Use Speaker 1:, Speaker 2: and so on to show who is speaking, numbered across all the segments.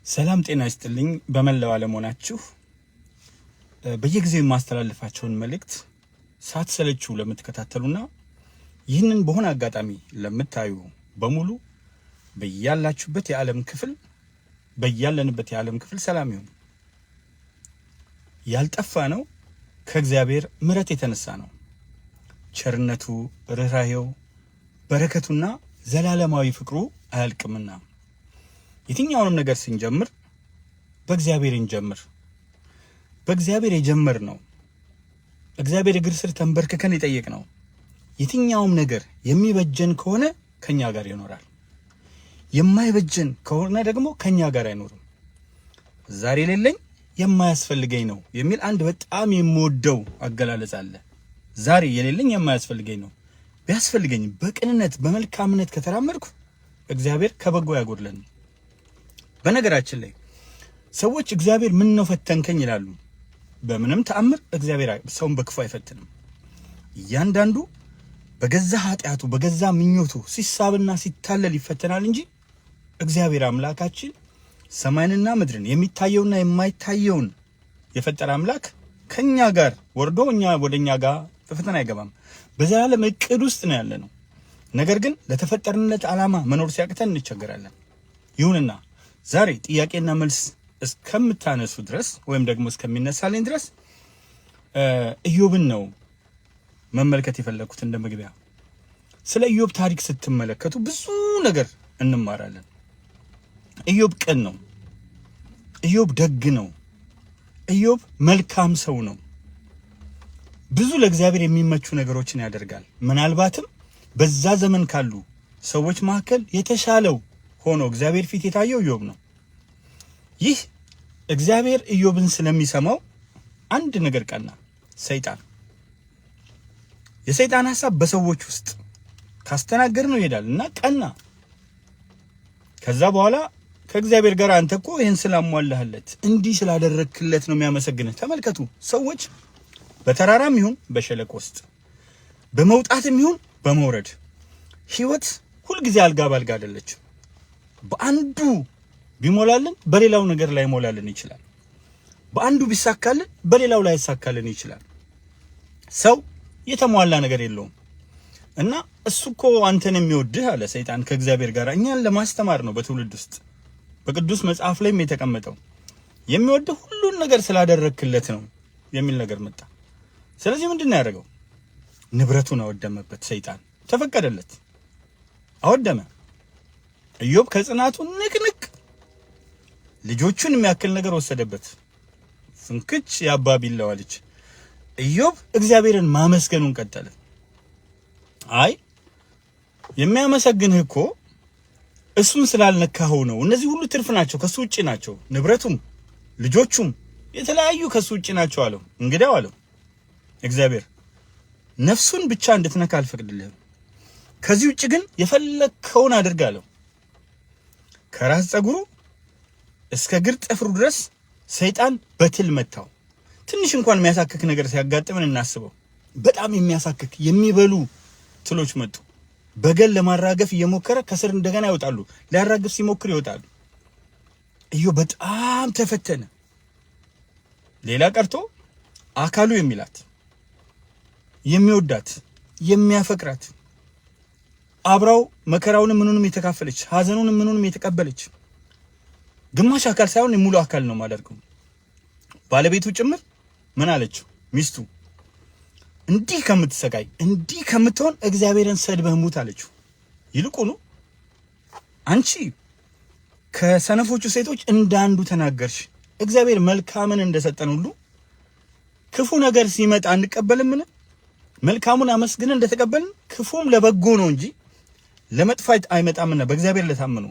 Speaker 1: ሰላም ጤና ይስጥልኝ። በመላው ዓለም ሆናችሁ በየጊዜው የማስተላልፋቸውን መልእክት ሳትሰለችሁ ለምትከታተሉና ይህንን በሆነ አጋጣሚ ለምታዩ በሙሉ በያላችሁበት የዓለም ክፍል፣ በያለንበት የዓለም ክፍል ሰላም ይሁን። ያልጠፋ ነው ከእግዚአብሔር ምሕረት የተነሳ ነው። ቸርነቱ፣ ርኅራሄው፣ በረከቱና ዘላለማዊ ፍቅሩ አያልቅምና የትኛውንም ነገር ስንጀምር በእግዚአብሔር እንጀምር። በእግዚአብሔር የጀመርነው፣ እግዚአብሔር እግር ስር ተንበርክከን የጠየቅነው የትኛውም ነገር የሚበጀን ከሆነ ከኛ ጋር ይኖራል። የማይበጀን ከሆነ ደግሞ ከኛ ጋር አይኖርም። ዛሬ የሌለኝ የማያስፈልገኝ ነው የሚል አንድ በጣም የምወደው አገላለጽ አለ። ዛሬ የሌለኝ የማያስፈልገኝ ነው። ቢያስፈልገኝ በቅንነት በመልካምነት ከተራመድኩ እግዚአብሔር ከበጎ አያጎድለንም። በነገራችን ላይ ሰዎች እግዚአብሔር ምን ነው ፈተንከኝ ይላሉ። በምንም ተአምር እግዚአብሔር ሰውን በክፉ አይፈትንም። እያንዳንዱ በገዛ ኃጢአቱ በገዛ ምኞቱ ሲሳብና ሲታለል ይፈተናል እንጂ እግዚአብሔር አምላካችን ሰማይንና ምድርን የሚታየውና የማይታየውን የፈጠረ አምላክ ከኛ ጋር ወርዶ እኛ ወደኛ ጋር በፈተና አይገባም። በዘላለም እቅድ ውስጥ ነው ያለነው። ነገር ግን ለተፈጠርንለት ዓላማ መኖር ሲያቅተን እንቸገራለን። ይሁንና ዛሬ ጥያቄና መልስ እስከምታነሱ ድረስ ወይም ደግሞ እስከሚነሳልኝ ድረስ ኢዮብን ነው መመልከት የፈለግኩት እንደ መግቢያ። ስለ ኢዮብ ታሪክ ስትመለከቱ ብዙ ነገር እንማራለን። ኢዮብ ቅን ነው። ኢዮብ ደግ ነው። ኢዮብ መልካም ሰው ነው። ብዙ ለእግዚአብሔር የሚመቹ ነገሮችን ያደርጋል። ምናልባትም በዛ ዘመን ካሉ ሰዎች መካከል የተሻለው ሆኖ እግዚአብሔር ፊት የታየው ኢዮብ ነው። ይህ እግዚአብሔር ኢዮብን ስለሚሰማው አንድ ነገር ቀና። ሰይጣን፣ የሰይጣን ሐሳብ በሰዎች ውስጥ ካስተናገር ነው ይሄዳል እና ቀና። ከዛ በኋላ ከእግዚአብሔር ጋር አንተ እኮ ይህን ስላሟላህለት፣ እንዲህ ስላደረግክለት ነው የሚያመሰግንህ። ተመልከቱ፣ ሰዎች በተራራም ይሁን በሸለቆ ውስጥ፣ በመውጣትም ይሁን በመውረድ፣ ህይወት ሁልጊዜ አልጋ ባልጋ አይደለችም። በአንዱ ቢሞላልን በሌላው ነገር ላይ ሞላልን ይችላል። በአንዱ ቢሳካልን በሌላው ላይ ይሳካልን ይችላል። ሰው የተሟላ ነገር የለውም እና እሱ እኮ አንተን የሚወድህ አለ ሰይጣን ከእግዚአብሔር ጋር፣ እኛን ለማስተማር ነው በትውልድ ውስጥ በቅዱስ መጽሐፍ ላይም የተቀመጠው፣ የሚወድህ ሁሉን ነገር ስላደረግክለት ነው የሚል ነገር መጣ። ስለዚህ ምንድን ነው ያደረገው? ንብረቱን አወደመበት። ሰይጣን ተፈቀደለት፣ አወደመ። ኢዮብ ከጽናቱ ንቅንቅ፣ ልጆቹን የሚያክል ነገር ወሰደበት። ፍንክች የአባ ቢላዋ ልጅ። ኢዮብ እግዚአብሔርን ማመስገኑን ቀጠለ። አይ፣ የሚያመሰግንህ እኮ እሱን ስላልነካኸው ነው። እነዚህ ሁሉ ትርፍ ናቸው፣ ከሱ ውጭ ናቸው። ንብረቱም ልጆቹም የተለያዩ ከሱ ውጭ ናቸው አለው። እንግዲያው አለው እግዚአብሔር፣ ነፍሱን ብቻ እንድትነካ አልፈቅድልህም። ከዚህ ውጭ ግን የፈለግከውን አድርግ አለው። ከራስ ፀጉሩ እስከ እግር ጥፍሩ ድረስ ሰይጣን በትል መታው። ትንሽ እንኳን የሚያሳክክ ነገር ሲያጋጥመን እናስበው። በጣም የሚያሳክክ የሚበሉ ትሎች መጡ። በገል ለማራገፍ እየሞከረ ከስር እንደገና ይወጣሉ። ሊያራግፍ ሲሞክር ይወጣሉ። ኢዮብ በጣም ተፈተነ። ሌላ ቀርቶ አካሉ የሚላት፣ የሚወዳት፣ የሚያፈቅራት፣ አብራው መከራውንም ምኑንም የተካፈለች፣ ሀዘኑንም ምኑንም የተቀበለች፣ ግማሽ አካል ሳይሆን ሙሉ አካል ነው ማደርገው፣ ባለቤቱ ጭምር ምን አለችው? ሚስቱ እንዲህ ከምትሰቃይ፣ እንዲህ ከምትሆን እግዚአብሔርን ሰድበህ ሙት አለችው። ይልቁኑ አንቺ ከሰነፎቹ ሴቶች እንዳንዱ ተናገርሽ። እግዚአብሔር መልካምን እንደሰጠን ሁሉ ክፉ ነገር ሲመጣ አንቀበልምን? መልካሙን አመስግነን እንደተቀበልን ክፉም ለበጎ ነው እንጂ ለመጥፎ አይመጣምና በእግዚአብሔር ለታመኑ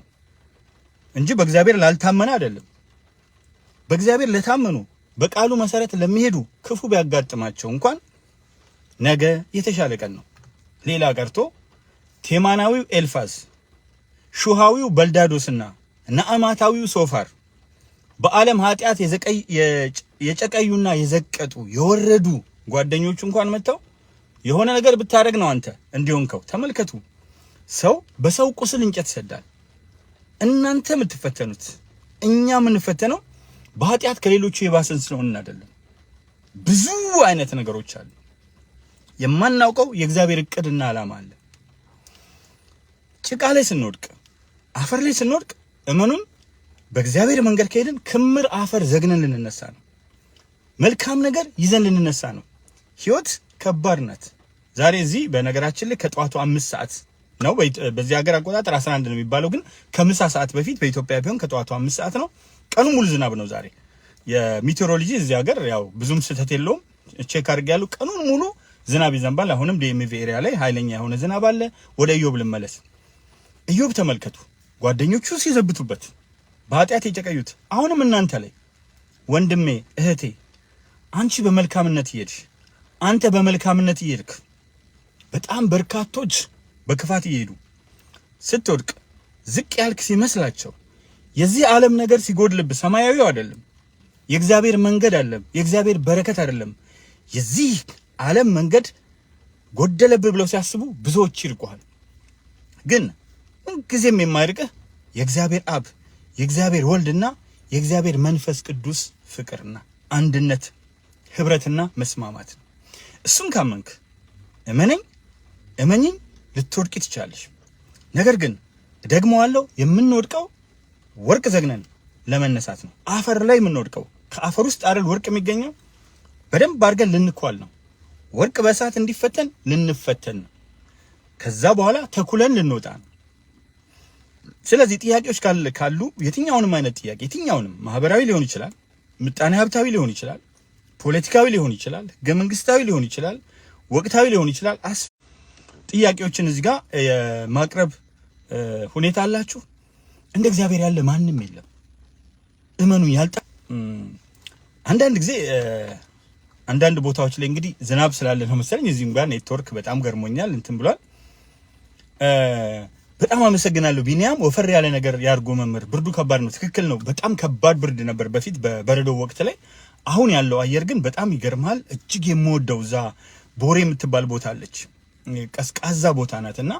Speaker 1: እንጂ በእግዚአብሔር ላልታመነ አይደለም። በእግዚአብሔር ለታመኑ፣ በቃሉ መሰረት ለሚሄዱ ክፉ ቢያጋጥማቸው እንኳን ነገ የተሻለ ቀን ነው። ሌላ ቀርቶ ቴማናዊው ኤልፋዝ፣ ሹሃዊው በልዳዶስና ነአማታዊው ሶፋር በዓለም ኃጢአት የጨቀዩና የዘቀጡ የወረዱ ጓደኞቹ እንኳን መጥተው የሆነ ነገር ብታደርግ ነው አንተ እንዲሆንከው። ተመልከቱ፣ ሰው በሰው ቁስል እንጨት ይሰዳል። እናንተ የምትፈተኑት እኛ የምንፈተነው በኃጢአት ከሌሎቹ የባሰን ስለሆንን አይደለም። ብዙ አይነት ነገሮች አሉ። የማናውቀው የእግዚአብሔር እቅድና ዓላማ አለ። ጭቃ ላይ ስንወድቅ፣ አፈር ላይ ስንወድቅ፣ እመኑን በእግዚአብሔር መንገድ ከሄድን ክምር አፈር ዘግነን ልንነሳ ነው። መልካም ነገር ይዘን ልንነሳ ነው። ህይወት ከባድ ናት። ዛሬ እዚህ በነገራችን ላይ ከጠዋቱ 5 ሰዓት ነው። በዚህ ሀገር አቆጣጠር 11 ነው የሚባለው፣ ግን ከምሳ ሰዓት በፊት በኢትዮጵያ ቢሆን ከጠዋቱ 5 ሰዓት ነው። ቀኑ ሙሉ ዝናብ ነው ዛሬ። የሜቴሮሎጂ እዚህ ሀገር ያው ብዙም ስህተት የለውም። Check አድርጌያለሁ። ቀኑን ሙሉ ዝናብ ይዘንባል። አሁንም DMV area ላይ ኃይለኛ የሆነ ዝናብ አለ። ወደ ኢዮብ ልመለስ። ኢዮብ ተመልከቱ፣ ጓደኞቹ ሲዘብቱበት፣ በኃጢአት የጨቀዩት፣ አሁንም እናንተ ላይ ወንድሜ እህቴ፣ አንቺ በመልካምነት እየሄድሽ፣ አንተ በመልካምነት እየሄድክ፣ በጣም በርካቶች በክፋት እየሄዱ ስትወድቅ ዝቅ ያልክ ሲመስላቸው፣ የዚህ ዓለም ነገር ሲጎድልብህ፣ ሰማያዊው አይደለም፣ የእግዚአብሔር መንገድ አይደለም፣ የእግዚአብሔር በረከት አይደለም፣ የዚህ ዓለም መንገድ ጎደለብህ ብለው ሲያስቡ ብዙዎች ይርቁሃል። ግን ምንጊዜም የማይርቅህ የእግዚአብሔር አብ፣ የእግዚአብሔር ወልድና የእግዚአብሔር መንፈስ ቅዱስ ፍቅርና አንድነት፣ ህብረትና መስማማት ነው። እሱን ካመንክ እመነኝ እመኚኝ ልትወድቂ ትችላለሽ። ነገር ግን ደግመዋለሁ፣ የምንወድቀው ወርቅ ዘግነን ለመነሳት ነው። አፈር ላይ የምንወድቀው ከአፈር ውስጥ አይደል ወርቅ የሚገኘው? በደንብ አድርገን ልንኳል ነው። ወርቅ በእሳት እንዲፈተን ልንፈተን ነው። ከዛ በኋላ ተኩለን ልንወጣ ነው። ስለዚህ ጥያቄዎች ካሉ የትኛውንም አይነት ጥያቄ፣ የትኛውንም ማህበራዊ ሊሆን ይችላል፣ ምጣኔ ሀብታዊ ሊሆን ይችላል፣ ፖለቲካዊ ሊሆን ይችላል፣ ህገ መንግስታዊ ሊሆን ይችላል፣ ወቅታዊ ሊሆን ይችላል። ጥያቄዎችን እዚህ ጋር የማቅረብ ሁኔታ አላችሁ። እንደ እግዚአብሔር ያለ ማንም የለም። እመኑ። ያልጣ አንዳንድ ጊዜ አንዳንድ ቦታዎች ላይ እንግዲህ ዝናብ ስላለ ነው መሰለኝ እዚህም ጋር ኔትወርክ በጣም ገርሞኛል፣ እንትን ብሏል። በጣም አመሰግናለሁ ቢኒያም። ወፈር ያለ ነገር ያርጎ መምህር፣ ብርዱ ከባድ ነው። ትክክል ነው። በጣም ከባድ ብርድ ነበር በፊት በበረዶ ወቅት ላይ። አሁን ያለው አየር ግን በጣም ይገርማል። እጅግ የምወደው እዛ ቦሬ የምትባል ቦታ አለች። ቀዝቃዛ ቦታ ናት እና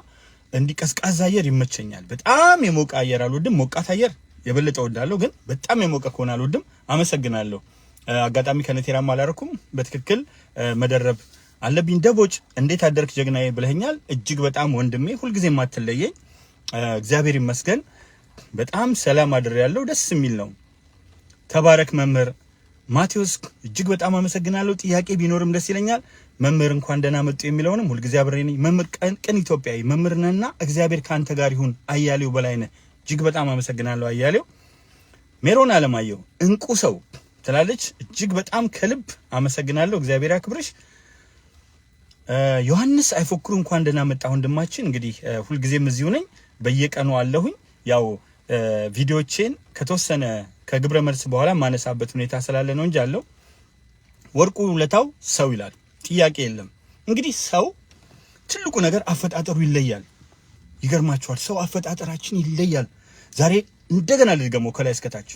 Speaker 1: እንዲህ ቀዝቃዛ አየር ይመቸኛል። በጣም የሞቀ አየር አልወድም። ሞቃት አየር የበለጠ እወዳለሁ፣ ግን በጣም የሞቀ ከሆነ አልወድም። አመሰግናለሁ። አጋጣሚ ከነቴራም አላረኩም። በትክክል መደረብ አለብኝ። ደቦጭ እንዴት አደርክ ጀግናዬ ብለኸኛል። እጅግ በጣም ወንድሜ፣ ሁልጊዜ የማትለየኝ፣ እግዚአብሔር ይመስገን። በጣም ሰላም አድሬያለሁ። ደስ የሚል ነው። ተባረክ መምህር ማቴዎስ፣ እጅግ በጣም አመሰግናለሁ። ጥያቄ ቢኖርም ደስ ይለኛል። መምህር እንኳን ደህና መጡ የሚለውንም ሁልጊዜ አብሬ ነኝ። መምህር ቅን ኢትዮጵያዊ መምህር ነህና እግዚአብሔር ከአንተ ጋር ይሁን። አያሌው በላይነህ፣ እጅግ በጣም አመሰግናለሁ አያሌው። ሜሮን አለማየሁ እንቁ ሰው ትላለች። እጅግ በጣም ከልብ አመሰግናለሁ። እግዚአብሔር ያክብርሽ። ዮሐንስ አይፎክሩ እንኳን ደህና መጣ ወንድማችን። እንግዲህ ሁልጊዜም እዚሁ ነኝ፣ በየቀኑ አለሁኝ። ያው ቪዲዮቼን ከተወሰነ ከግብረ መልስ በኋላ ማነሳበት ሁኔታ ስላለ ነው እንጂ አለው። ወርቁ ውለታው ሰው ይላል፣ ጥያቄ የለም። እንግዲህ ሰው ትልቁ ነገር አፈጣጠሩ ይለያል። ይገርማችኋል፣ ሰው አፈጣጠራችን ይለያል። ዛሬ እንደገና ልድገመው ከላይ እስከታች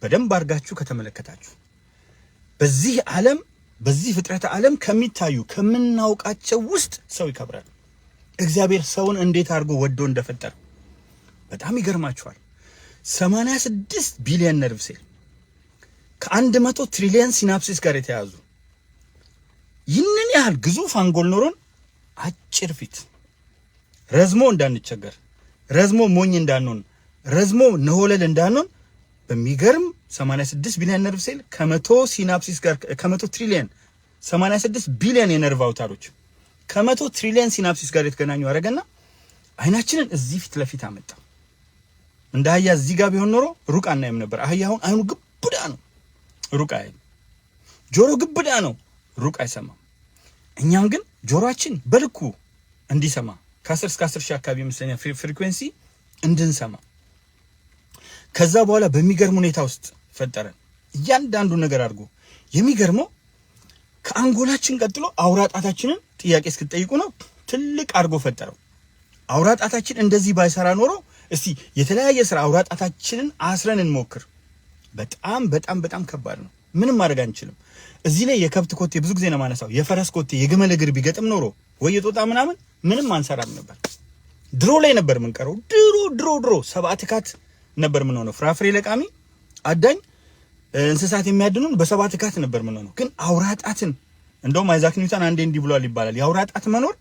Speaker 1: በደንብ አድርጋችሁ ከተመለከታችሁ በዚህ ዓለም፣ በዚህ ፍጥረተ ዓለም ከሚታዩ ከምናውቃቸው ውስጥ ሰው ይከብራል። እግዚአብሔር ሰውን እንዴት አድርጎ ወዶ እንደፈጠረ በጣም ይገርማችኋል። 86 ቢሊዮን nerve cell ከ100 ትሪሊየን synapses ጋር የተያዙ ይህንን ያህል ግዙፍ አንጎል ኖሮን አጭር ፊት፣ ረዝሞ እንዳንቸገር፣ ረዝሞ ሞኝ እንዳንሆን፣ ረዝሞ ነሆለል እንዳንሆን በሚገርም 86 ቢሊዮን nerve cell ከ100 synapses ጋር፣ ከ100 ትሪሊየን፣ 86 ቢሊዮን የነርቭ አውታሮች ከ100 ትሪሊየን synapses ጋር የተገናኙ አደረገና አይናችንን እዚህ ፊት ለፊት አመጣ። እንደ አህያ እዚህ ጋር ቢሆን ኖሮ ሩቅ አናይም ነበር። አህያ አሁን አይኑ ግብዳ ነው፣ ሩቅ አያይም። ጆሮ ግብዳ ነው፣ ሩቅ አይሰማም። እኛም ግን ጆሮአችን በልኩ እንዲሰማ ከ10 እስከ 10 ሺህ አካባቢ ይመስለኛል frequency እንድንሰማ ከዛ በኋላ በሚገርም ሁኔታ ውስጥ ፈጠረን። እያንዳንዱ ነገር አድርጎ የሚገርመው ከአንጎላችን ቀጥሎ አውራ ጣታችንን ጥያቄ እስክትጠይቁ ነው ትልቅ አድርጎ ፈጠረው። አውራ ጣታችን እንደዚህ ባይሰራ ኖሮ እስቲ የተለያየ ስራ አውራ ጣታችንን አስረን እንሞክር። በጣም በጣም በጣም ከባድ ነው። ምንም ማድረግ አንችልም። እዚህ ላይ የከብት ኮቴ ብዙ ጊዜ ነው የማነሳው። የፈረስ ኮቴ፣ የግመል እግር ቢገጥም ኖሮ ወይ የጦጣ ምናምን ምንም አንሰራም ነበር። ድሮ ላይ ነበር የምንቀረው። ድሮ ድሮ ድሮ ሰብአ ትካት ነበር የምንሆነው። ፍራፍሬ ለቃሚ፣ አዳኝ እንስሳት የሚያድኑን በሰባት እካት ነበር የምንሆነው። ግን አውራ ጣትን እንደውም አይዛክ ኒውተን አንዴ እንዲህ ብሏል ይባላል። የአውራ ጣት መኖር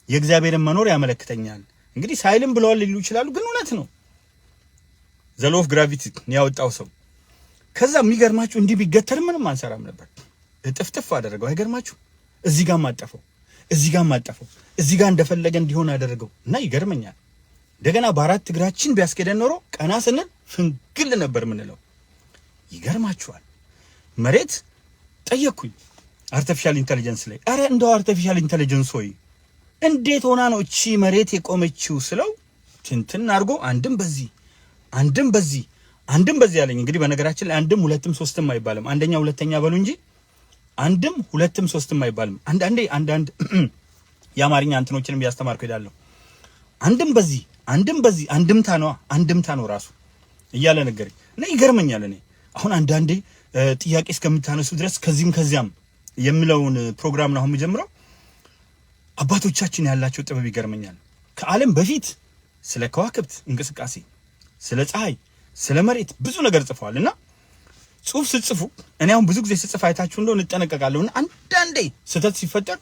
Speaker 1: የእግዚአብሔርን መኖር ያመለክተኛል። እንግዲህ ሳይልም ብለዋል ሊሉ ይችላሉ፣ ግን እውነት ነው። The law of gravity ያወጣው ሰው። ከዛ የሚገርማችሁ እንዲህ ቢገተር ምንም አንሰራም ነበር። እጥፍጥፍ አደረገው። አይገርማችሁ? እዚህ ጋር ማጠፈው፣ እዚህ ጋር ማጠፈው፣ እዚህ ጋር እንደፈለገ እንዲሆን አደረገው እና ይገርመኛል። እንደገና በአራት እግራችን ቢያስኬደን ኖሮ ቀና ስንል ፍንግል ነበር ምንለው። ይገርማችኋል። መሬት ጠየቅኩኝ artificial intelligence ላይ፣ አረ እንደው artificial intelligence ሆይ እንዴት ሆና ነው እቺ መሬት የቆመችው ስለው ትንትን አድርጎ አንድም በዚህ፣ አንድም በዚህ፣ አንድም በዚህ አለኝ። እንግዲህ በነገራችን ላይ አንድም ሁለትም ሶስትም አይባልም። አንደኛ ሁለተኛ በሉ እንጂ አንድም ሁለትም ሶስትም አይባልም። አንዳንዴ አንዳንድ የአማርኛ እንትኖችንም እያስተማርኩ ሄዳለሁ። አንድም በዚህ፣ አንድም በዚህ፣ አንድምታ ነው፣ አንድምታ ነው ራሱ እያለ ነገረኝ እና ይገርመኛል። እኔ አሁን አንዳንዴ ጥያቄ እስከምታነሱ ድረስ ከዚህም ከዚያም የሚለውን ፕሮግራም ነው አሁን የምጀምረው። አባቶቻችን ያላቸው ጥበብ ይገርመኛል። ከዓለም በፊት ስለ ከዋክብት እንቅስቃሴ፣ ስለ ፀሐይ፣ ስለ መሬት ብዙ ነገር ጽፈዋል። እና ጽሁፍ ስትጽፉ፣ እኔ አሁን ብዙ ጊዜ ስጽፍ አይታችሁ እንደሆነ እጠነቀቃለሁ። እና አንዳንዴ ስህተት ሲፈጠር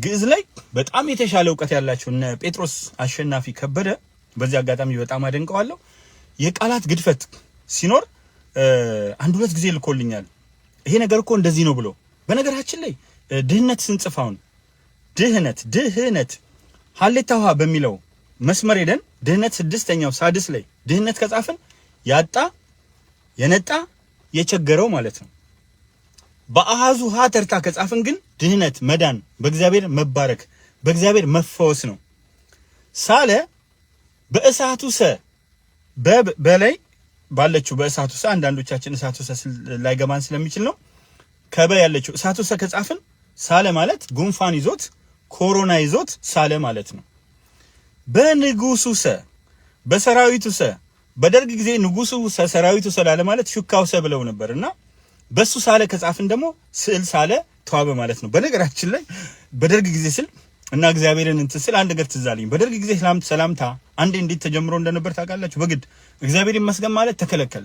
Speaker 1: ግዕዝ ላይ በጣም የተሻለ እውቀት ያላቸው እነ ጴጥሮስ አሸናፊ ከበደ፣ በዚህ አጋጣሚ በጣም አደንቀዋለሁ። የቃላት ግድፈት ሲኖር አንድ ሁለት ጊዜ ልኮልኛል። ይሄ ነገር እኮ እንደዚህ ነው ብሎ። በነገራችን ላይ ድህነት ስንጽፍ አሁን ድህነት ድህነት ሀሌታ ውሃ በሚለው መስመር ሄደን ድህነት ስድስተኛው ሳድስ ላይ ድህነት ከጻፍን ያጣ፣ የነጣ፣ የቸገረው ማለት ነው። በአሃዙ ሀ ተርታ ከጻፍን ግን ድህነት መዳን፣ በእግዚአብሔር መባረክ፣ በእግዚአብሔር መፈወስ ነው። ሳለ በእሳቱ ሰ በላይ ባለችው በእሳቱ ሰ፣ አንዳንዶቻችን እሳቱ ሰ ላይገባን ስለሚችል ነው። ከበ ያለችው እሳቱ ሰ ከጻፍን ሳለ ማለት ጉንፋን ይዞት፣ ኮሮና ይዞት ሳለ ማለት ነው። በንጉሱ ሰ፣ በሰራዊቱ ሰ፣ በደርግ ጊዜ ንጉሱ ሰ፣ ሰራዊቱ ሰ ላለ ማለት ሹካው ሰ ብለው ነበር እና በሱ ሳለ ከጻፍን ደግሞ ስዕል ሳለ ተዋበ ማለት ነው። በነገራችን ላይ በደርግ ጊዜ ስል እና እግዚአብሔርን እንትን ስል አንድ ነገር ትዝ አለኝ። በደርግ ጊዜ ሰላምታ አንዴ እንዴት ተጀምሮ እንደነበር ታውቃላችሁ? በግድ እግዚአብሔር ይመስገን ማለት ተከለከለ።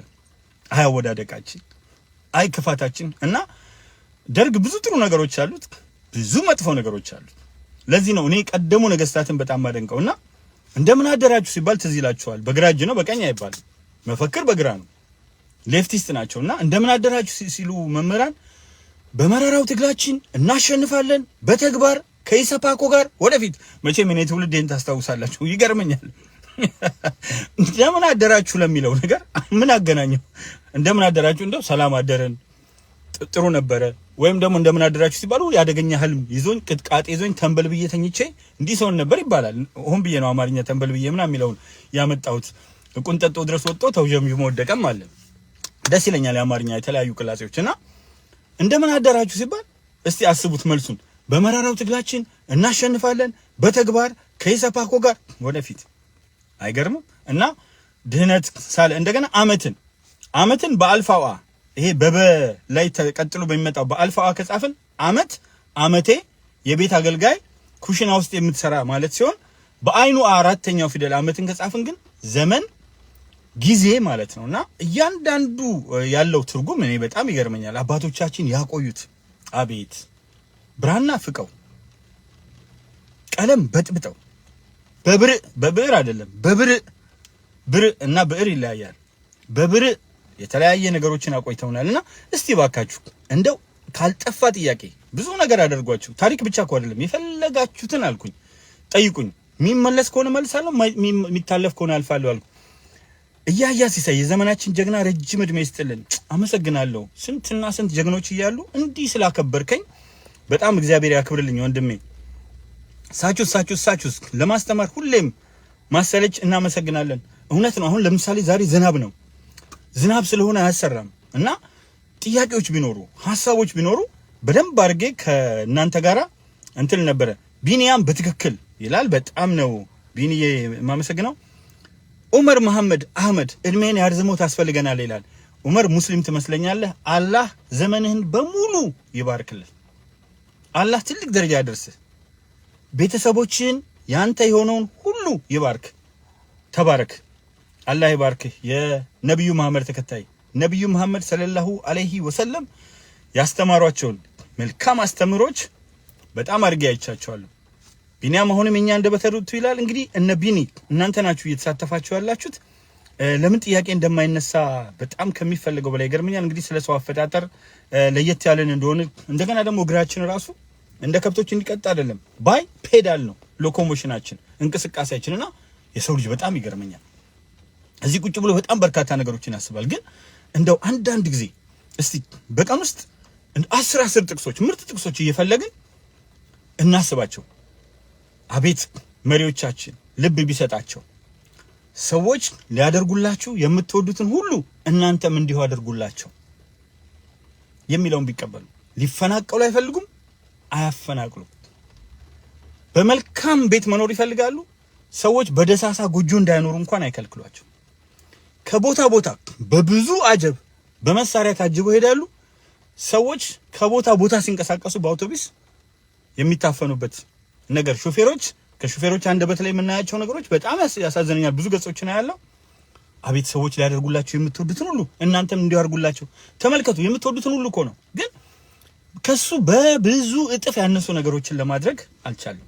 Speaker 1: አይ አወዳደቃችን፣ አይ ክፋታችን። እና ደርግ ብዙ ጥሩ ነገሮች አሉት፣ ብዙ መጥፎ ነገሮች አሉት። ለዚህ ነው እኔ ቀደሙ ነገስታትን በጣም ማደንቀው። እና እንደምን አደራችሁ ሲባል ትዝ ይላችኋል። በግራ እጅ ነው፣ በቀኝ አይባልም። መፈክር በግራ ነው። Leftist ናቸው። እና እንደምን አደራችሁ ሲሉ መምህራን በመራራው ትግላችን እናሸንፋለን፣ በተግባር ከኢሰፓኮ ጋር ወደፊት። መቼም እኔ ትውልድ ይሄን ታስታውሳላችሁ። ይገርመኛል። እንደምን አደራችሁ ለሚለው ነገር ምን አገናኘው? እንደምን አደራችሁ እንደው ሰላም አደረን ጥሩ ነበረ። ወይም ደግሞ እንደምን አደራችሁ ሲባሉ ያደገኛ ህልም ይዞኝ፣ ቅጥቃጤ ይዞኝ ተንበል ብዬ ተኝቼ እንዲህ ሰውን ነበር ይባላል። ሆን ብዬ ነው አማርኛ ተንበል ብዬ ምናምን የሚለውን ያመጣሁት። ቁንጠጦ ድረስ ወጥቶ ተውዠምዥሞ ወደቀም አለ። ደስ ይለኛል የአማርኛ የተለያዩ ቅላጼዎች። እና እንደምን አደራችሁ ሲባል እስቲ አስቡት መልሱን። በመራራው ትግላችን እናሸንፋለን፣ በተግባር ከኢሰፓኮ ጋር ወደፊት። አይገርምም? እና ድህነት ሳለ እንደገና አመትን አመትን በአልፋዋ ይሄ በበ ላይ ተቀጥሎ በሚመጣው በአልፋዋ ከጻፍን አመት አመቴ የቤት አገልጋይ፣ ኩሽና ውስጥ የምትሰራ ማለት ሲሆን በአይኑ አራተኛው ፊደል አመትን ከጻፍን ግን ዘመን፣ ጊዜ ማለት ነው። እና እያንዳንዱ ያለው ትርጉም እኔ በጣም ይገርመኛል። አባቶቻችን ያቆዩት አቤት ብራና ፍቀው፣ ቀለም በጥብጠው፣ በብርዕ፣ በብዕር አይደለም፣ በብርዕ፣ ብርዕ እና ብዕር ይለያያል። በብርዕ የተለያየ ነገሮችን አቆይተውናል። እና እስቲ ባካችሁ እንደው ካልጠፋ ጥያቄ ብዙ ነገር አደርጓችሁ፣ ታሪክ ብቻ እኮ አይደለም፣ የፈለጋችሁትን አልኩኝ ጠይቁኝ። የሚመለስ ከሆነ መልሳለሁ፣ የሚታለፍ ከሆነ አልፋለሁ አልኩ። እያያ ሲሳይ የዘመናችን ጀግና ረጅም እድሜ ይስጥልን። አመሰግናለሁ። ስንትና ስንት ጀግኖች እያሉ እንዲህ ስላከበርከኝ በጣም እግዚአብሔር ያክብርልኝ ወንድሜ። ሳቹስ ሳቹስ ሳቹስ ለማስተማር ሁሌም ማሰለች እናመሰግናለን። እውነት ነው። አሁን ለምሳሌ ዛሬ ዝናብ ነው። ዝናብ ስለሆነ አያሰራም እና ጥያቄዎች ቢኖሩ፣ ሀሳቦች ቢኖሩ በደንብ አድርጌ ከእናንተ ጋራ እንትን ነበረ። ቢኒያም በትክክል ይላል። በጣም ነው ቢኒዬ የማመሰግነው። ኡመር መሐመድ አህመድ እድሜን ያርዝመው ታስፈልገናል ይላል። ኡመር ሙስሊም ትመስለኛለህ። አላህ ዘመንህን በሙሉ ይባርክልህ። አላህ ትልቅ ደረጃ ያደርስህ። ቤተሰቦችን ያንተ የሆነውን ሁሉ ይባርክ። ተባረክ። አላህ ይባርክህ። የነቢዩ መሐመድ ተከታይ ነቢዩ መሐመድ ሰለላሁ ዐለይሂ ወሰለም ያስተማሯቸውን መልካም አስተምሮች በጣም አድርጌ አይቻቸዋለሁ። ቢኒያም አሁንም የኛ አንደበተ ርቱዕ ይላል። እንግዲህ እነ ቢኒ እናንተ ናችሁ እየተሳተፋችሁ ያላችሁት። ለምን ጥያቄ እንደማይነሳ በጣም ከሚፈልገው በላይ ይገርመኛል። እንግዲህ ስለ ሰው አፈጣጠር ለየት ያለን እንደሆነ፣ እንደገና ደግሞ እግራችን ራሱ እንደ ከብቶች እንዲቀጥ አይደለም፣ bipedal ነው locomotion ኣችን፣ እንቅስቃሴያችን። እና የሰው ልጅ በጣም ይገርመኛል። እዚህ ቁጭ ብሎ በጣም በርካታ ነገሮችን ያስባል። ግን እንደው አንዳንድ ጊዜ እስቲ በቀን ውስጥ 10 10 ጥቅሶች፣ ምርጥ ጥቅሶች እየፈለግን እናስባቸው። አቤት መሪዎቻችን ልብ ቢሰጣቸው፣ ሰዎች ሊያደርጉላችሁ የምትወዱትን ሁሉ እናንተም እንዲሁ አድርጉላቸው የሚለውን ቢቀበሉ። ሊፈናቀሉ አይፈልጉም፣ አያፈናቅሉ። በመልካም ቤት መኖር ይፈልጋሉ። ሰዎች በደሳሳ ጎጆ እንዳይኖሩ እንኳን አይከልክሏቸው። ከቦታ ቦታ በብዙ አጀብ በመሳሪያ ታጅበው ይሄዳሉ። ሰዎች ከቦታ ቦታ ሲንቀሳቀሱ በአውቶቡስ የሚታፈኑበት ነገር፣ ሾፌሮች፣ ከሾፌሮች አንደበት ላይ የምናያቸው ነገሮች በጣም ያሳዝነኛል። ብዙ ገጾችን ያለው። አቤት ሰዎች ሊያደርጉላችሁ የምትወዱትን ሁሉ እናንተም እንዲሁ አድርጉላቸው። ተመልከቱ፣ የምትወዱትን ሁሉ እኮ ነው። ግን ከሱ በብዙ እጥፍ ያነሱ ነገሮችን ለማድረግ አልቻለም።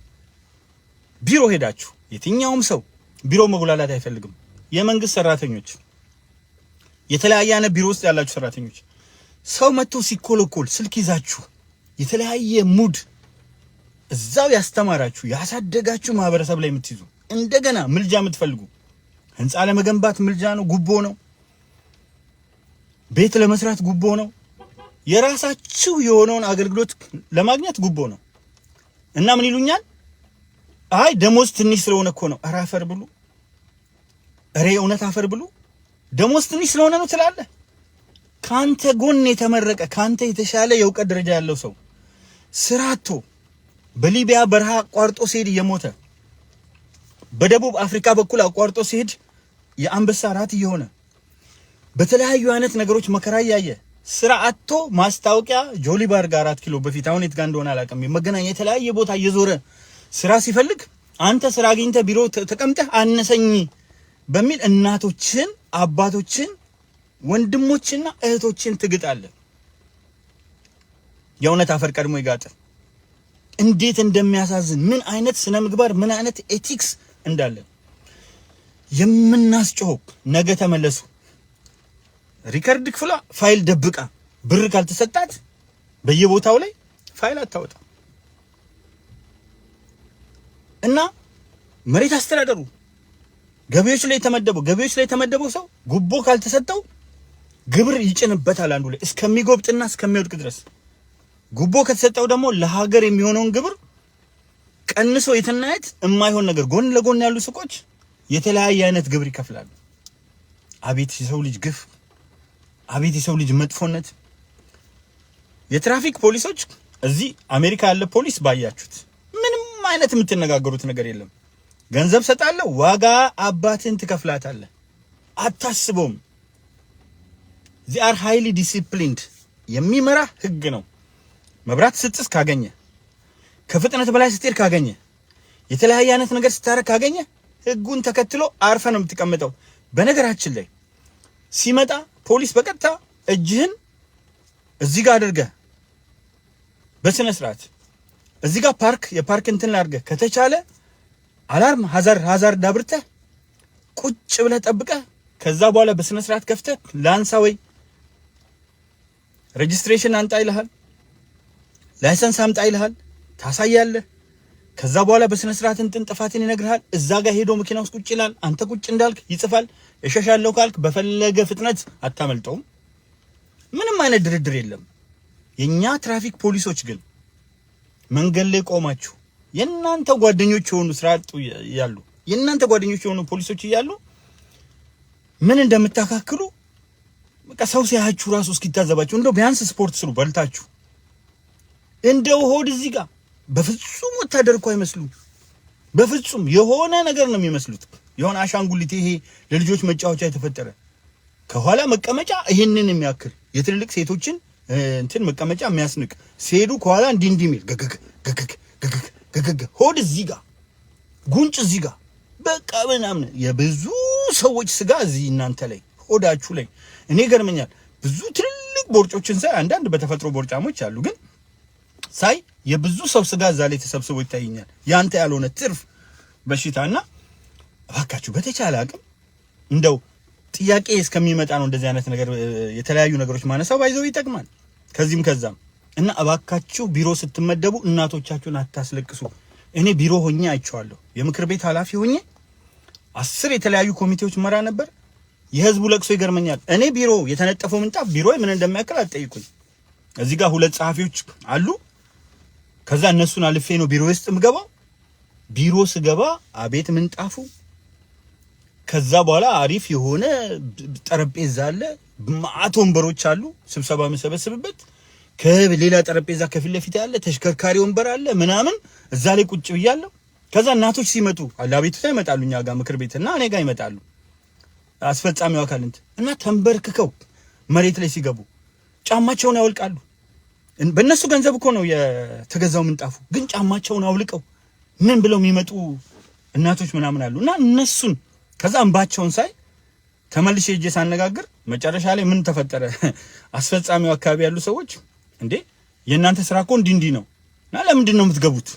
Speaker 1: ቢሮ ሄዳችሁ የትኛውም ሰው ቢሮ መጉላላት አይፈልግም። የመንግስት ሰራተኞች፣ የተለያየ አይነት ቢሮ ውስጥ ያላችሁ ሰራተኞች፣ ሰው መጥቶ ሲኮለኮል ስልክ ይዛችሁ የተለያየ mood እዛው ያስተማራችሁ ያሳደጋችሁ ማህበረሰብ ላይ የምትይዙ፣ እንደገና ምልጃ የምትፈልጉ፣ ህንፃ ለመገንባት ምልጃ ነው፣ ጉቦ ነው። ቤት ለመስራት ጉቦ ነው። የራሳችሁ የሆነውን አገልግሎት ለማግኘት ጉቦ ነው። እና ምን ይሉኛል? አይ ደሞዝ ትንሽ ስለሆነ እኮ ነው። ኧረ አፈር ብሉ። ኧረ የእውነት አፈር ብሉ። ደሞዝ ትንሽ ስለሆነ ነው ትላለህ። ካንተ ጎን የተመረቀ፣ ካንተ የተሻለ የእውቀት ደረጃ ያለው ሰው ስራ አጥቶ በሊቢያ በረሃ አቋርጦ ሲሄድ እየሞተ፣ በደቡብ አፍሪካ በኩል አቋርጦ ሲሄድ የአንበሳ ራት እየሆነ፣ በተለያዩ አይነት ነገሮች መከራ እያየ፣ ስራ አጥቶ ማስታወቂያ ጆሊ ባር ጋር 4 ኪሎ፣ በፊት፣ አሁን የት ጋር እንደሆነ አላውቅም፣ መገናኛ የተለያየ ቦታ እየዞረ ስራ ሲፈልግ፣ አንተ ስራ አግኝተህ ቢሮ ተቀምጠህ አነሰኝ በሚል እናቶችን፣ አባቶችን፣ ወንድሞችና እህቶችን ትግጣለህ። የእውነት አፈር ቀድሞ ይጋጥ። እንዴት እንደሚያሳዝን፣ ምን አይነት ስነ ምግባር፣ ምን አይነት ethics እንዳለ የምናስጮኸው። ነገ ተመለሱ። Record ክፍሏ ፋይል ደብቃ ብር ካልተሰጣት በየቦታው ላይ ፋይል አታወጣም። እና መሬት አስተዳደሩ ገቢዎች ላይ የተመደበው ሰው ጉቦ ካልተሰጠው ግብር ይጭንበታል አንዱ ላይ እስከሚጎብጥና እስከሚወድቅ ድረስ። ጉቦ ከተሰጠው ደግሞ ለሀገር የሚሆነውን ግብር ቀንሶ የትናየት የማይሆን ነገር ጎን ለጎን ያሉ ሱቆች የተለያየ አይነት ግብር ይከፍላሉ። አቤት የሰው ልጅ ግፍ! አቤት የሰው ልጅ መጥፎነት! የትራፊክ ፖሊሶች፣ እዚህ አሜሪካ ያለ ፖሊስ ባያችሁት ምንም አይነት የምትነጋገሩት ነገር የለም። ገንዘብ ሰጣለሁ፣ ዋጋ አባትን ትከፍላታለህ። አታስበውም። They are highly disciplined። የሚመራ ህግ ነው። መብራት ስትጥስ ካገኘ፣ ከፍጥነት በላይ ስትሄድ ካገኘ፣ የተለያየ አይነት ነገር ስታረግ ካገኘ ህጉን ተከትሎ አርፈህ ነው የምትቀመጠው። በነገራችን ላይ ሲመጣ ፖሊስ በቀጥታ እጅህን እዚህ ጋር አድርገህ፣ በስነ ስርዓት እዚህ ጋር park የ park እንትን አድርገህ፣ ከተቻለ alarm hazard አብርተህ ቁጭ ብለህ ጠብቀህ፣ ከዛ በኋላ በስነ ስርዓት ከፍተህ ላንሳ ወይ registration አምጣ ይልሃል፣ license አምጣ ይልሃል፣ ታሳያለህ። ከዛ በኋላ በስነ ስርዓት እንትን ጥፋትን ይነግርሃል። እዛ ጋር ሄዶ መኪና ውስጥ ቁጭ ይላል። አንተ ቁጭ እንዳልክ ይጽፋል። እሸሻለሁ ካልክ በፈለገ ፍጥነት አታመልጠውም። ምንም አይነት ድርድር የለም። የኛ ትራፊክ ፖሊሶች ግን መንገድ ላይ ቆማችሁ የእናንተ ጓደኞች የሆኑ፣ ስራ አጡ ያሉ የእናንተ ጓደኞች የሆኑ ፖሊሶች እያሉ ምን እንደምታካክሉ በቃ ሰው ሲያያችሁ ራሱ እስኪታዘባችሁ። እንደው ቢያንስ ስፖርት ስሩ በልታችሁ። እንደው ሆድ እዚህ ጋር በፍጹም ወታደር እኮ አይመስሉም። በፍጹም የሆነ ነገር ነው የሚመስሉት። የሆነ አሻንጉሊት፣ ይሄ ለልጆች መጫወቻ የተፈጠረ፣ ከኋላ መቀመጫ ይህንን የሚያክል፣ የትልልቅ ሴቶችን እንትን መቀመጫ የሚያስንቅ፣ ሲሄዱ ከኋላ እንዲህ እንዲህ የሚል፣ ገገግ ገገግ ገገግ ገገግ፣ ሆድ እዚህ ጋር፣ ጉንጭ እዚህ ጋር፣ በቃ ምናምን የብዙ ሰዎች ስጋ እዚህ እናንተ ላይ። ሆዳችሁ ላይ እኔ ይገርመኛል። ብዙ ትልልቅ ቦርጮችን ሳይ፣ አንዳንድ በተፈጥሮ ቦርጫሞች አሉ፣ ግን ሳይ የብዙ ሰው ስጋ እዛ ላይ ተሰብስቦ ይታየኛል። ያንተ ያልሆነ ትርፍ በሽታና እባካችሁ በተቻለ አቅም እንደው ጥያቄ እስከሚመጣ ነው እንደዚህ አይነት ነገር የተለያዩ ነገሮች ማነሳው by the way ይጠቅማል ከዚህም ከዛም። እና እባካችሁ ቢሮ ስትመደቡ እናቶቻችሁን አታስለቅሱ። እኔ ቢሮ ሆኜ አይቼዋለሁ። የምክር ቤት ኃላፊ ሆኜ 10 የተለያዩ ኮሚቴዎች መራ ነበር። የህዝቡ ለቅሶ ይገርመኛል። እኔ ቢሮ የተነጠፈው ምንጣፍ ቢሮ ምን እንደሚያክል አትጠይቁኝ። እዚህ ጋር ሁለት ጸሐፊዎች አሉ። ከዛ እነሱን አልፌ ነው ቢሮ ውስጥ የምገባው። ቢሮ ስገባ አቤት ምንጣፉ! ከዛ በኋላ አሪፍ የሆነ ጠረጴዛ አለ፣ መዓት ወንበሮች አሉ፣ ስብሰባ የምሰበስብበት። ከሌላ ጠረጴዛ ከፊት ለፊት ያለ ተሽከርካሪ ወንበር አለ ምናምን፣ እዛ ላይ ቁጭ ብያለሁ። ከዛ እናቶች ሲመጡ ለአቤቱታ ይመጣሉ፣ እኛ ጋር ምክር ቤት እና እኔ ጋር ይመጣሉ። አስፈጻሚው አካል እንትን እና ተንበርክከው መሬት ላይ ሲገቡ ጫማቸውን ያወልቃሉ። በእነሱ ገንዘብ እኮ ነው የተገዛው ምንጣፉ፣ ግን ጫማቸውን አውልቀው ምን ብለው የሚመጡ እናቶች ምናምን አሉ። እና እነሱን ከዛ እንባቸውን ሳይ ተመልሼ ሄጄ ሳነጋግር መጨረሻ ላይ ምን ተፈጠረ? አስፈጻሚው አካባቢ ያሉ ሰዎች እንዴ የእናንተ ስራ እኮ እንዲህ እንዲህ ነው እና ለምንድን ነው የምትገቡት?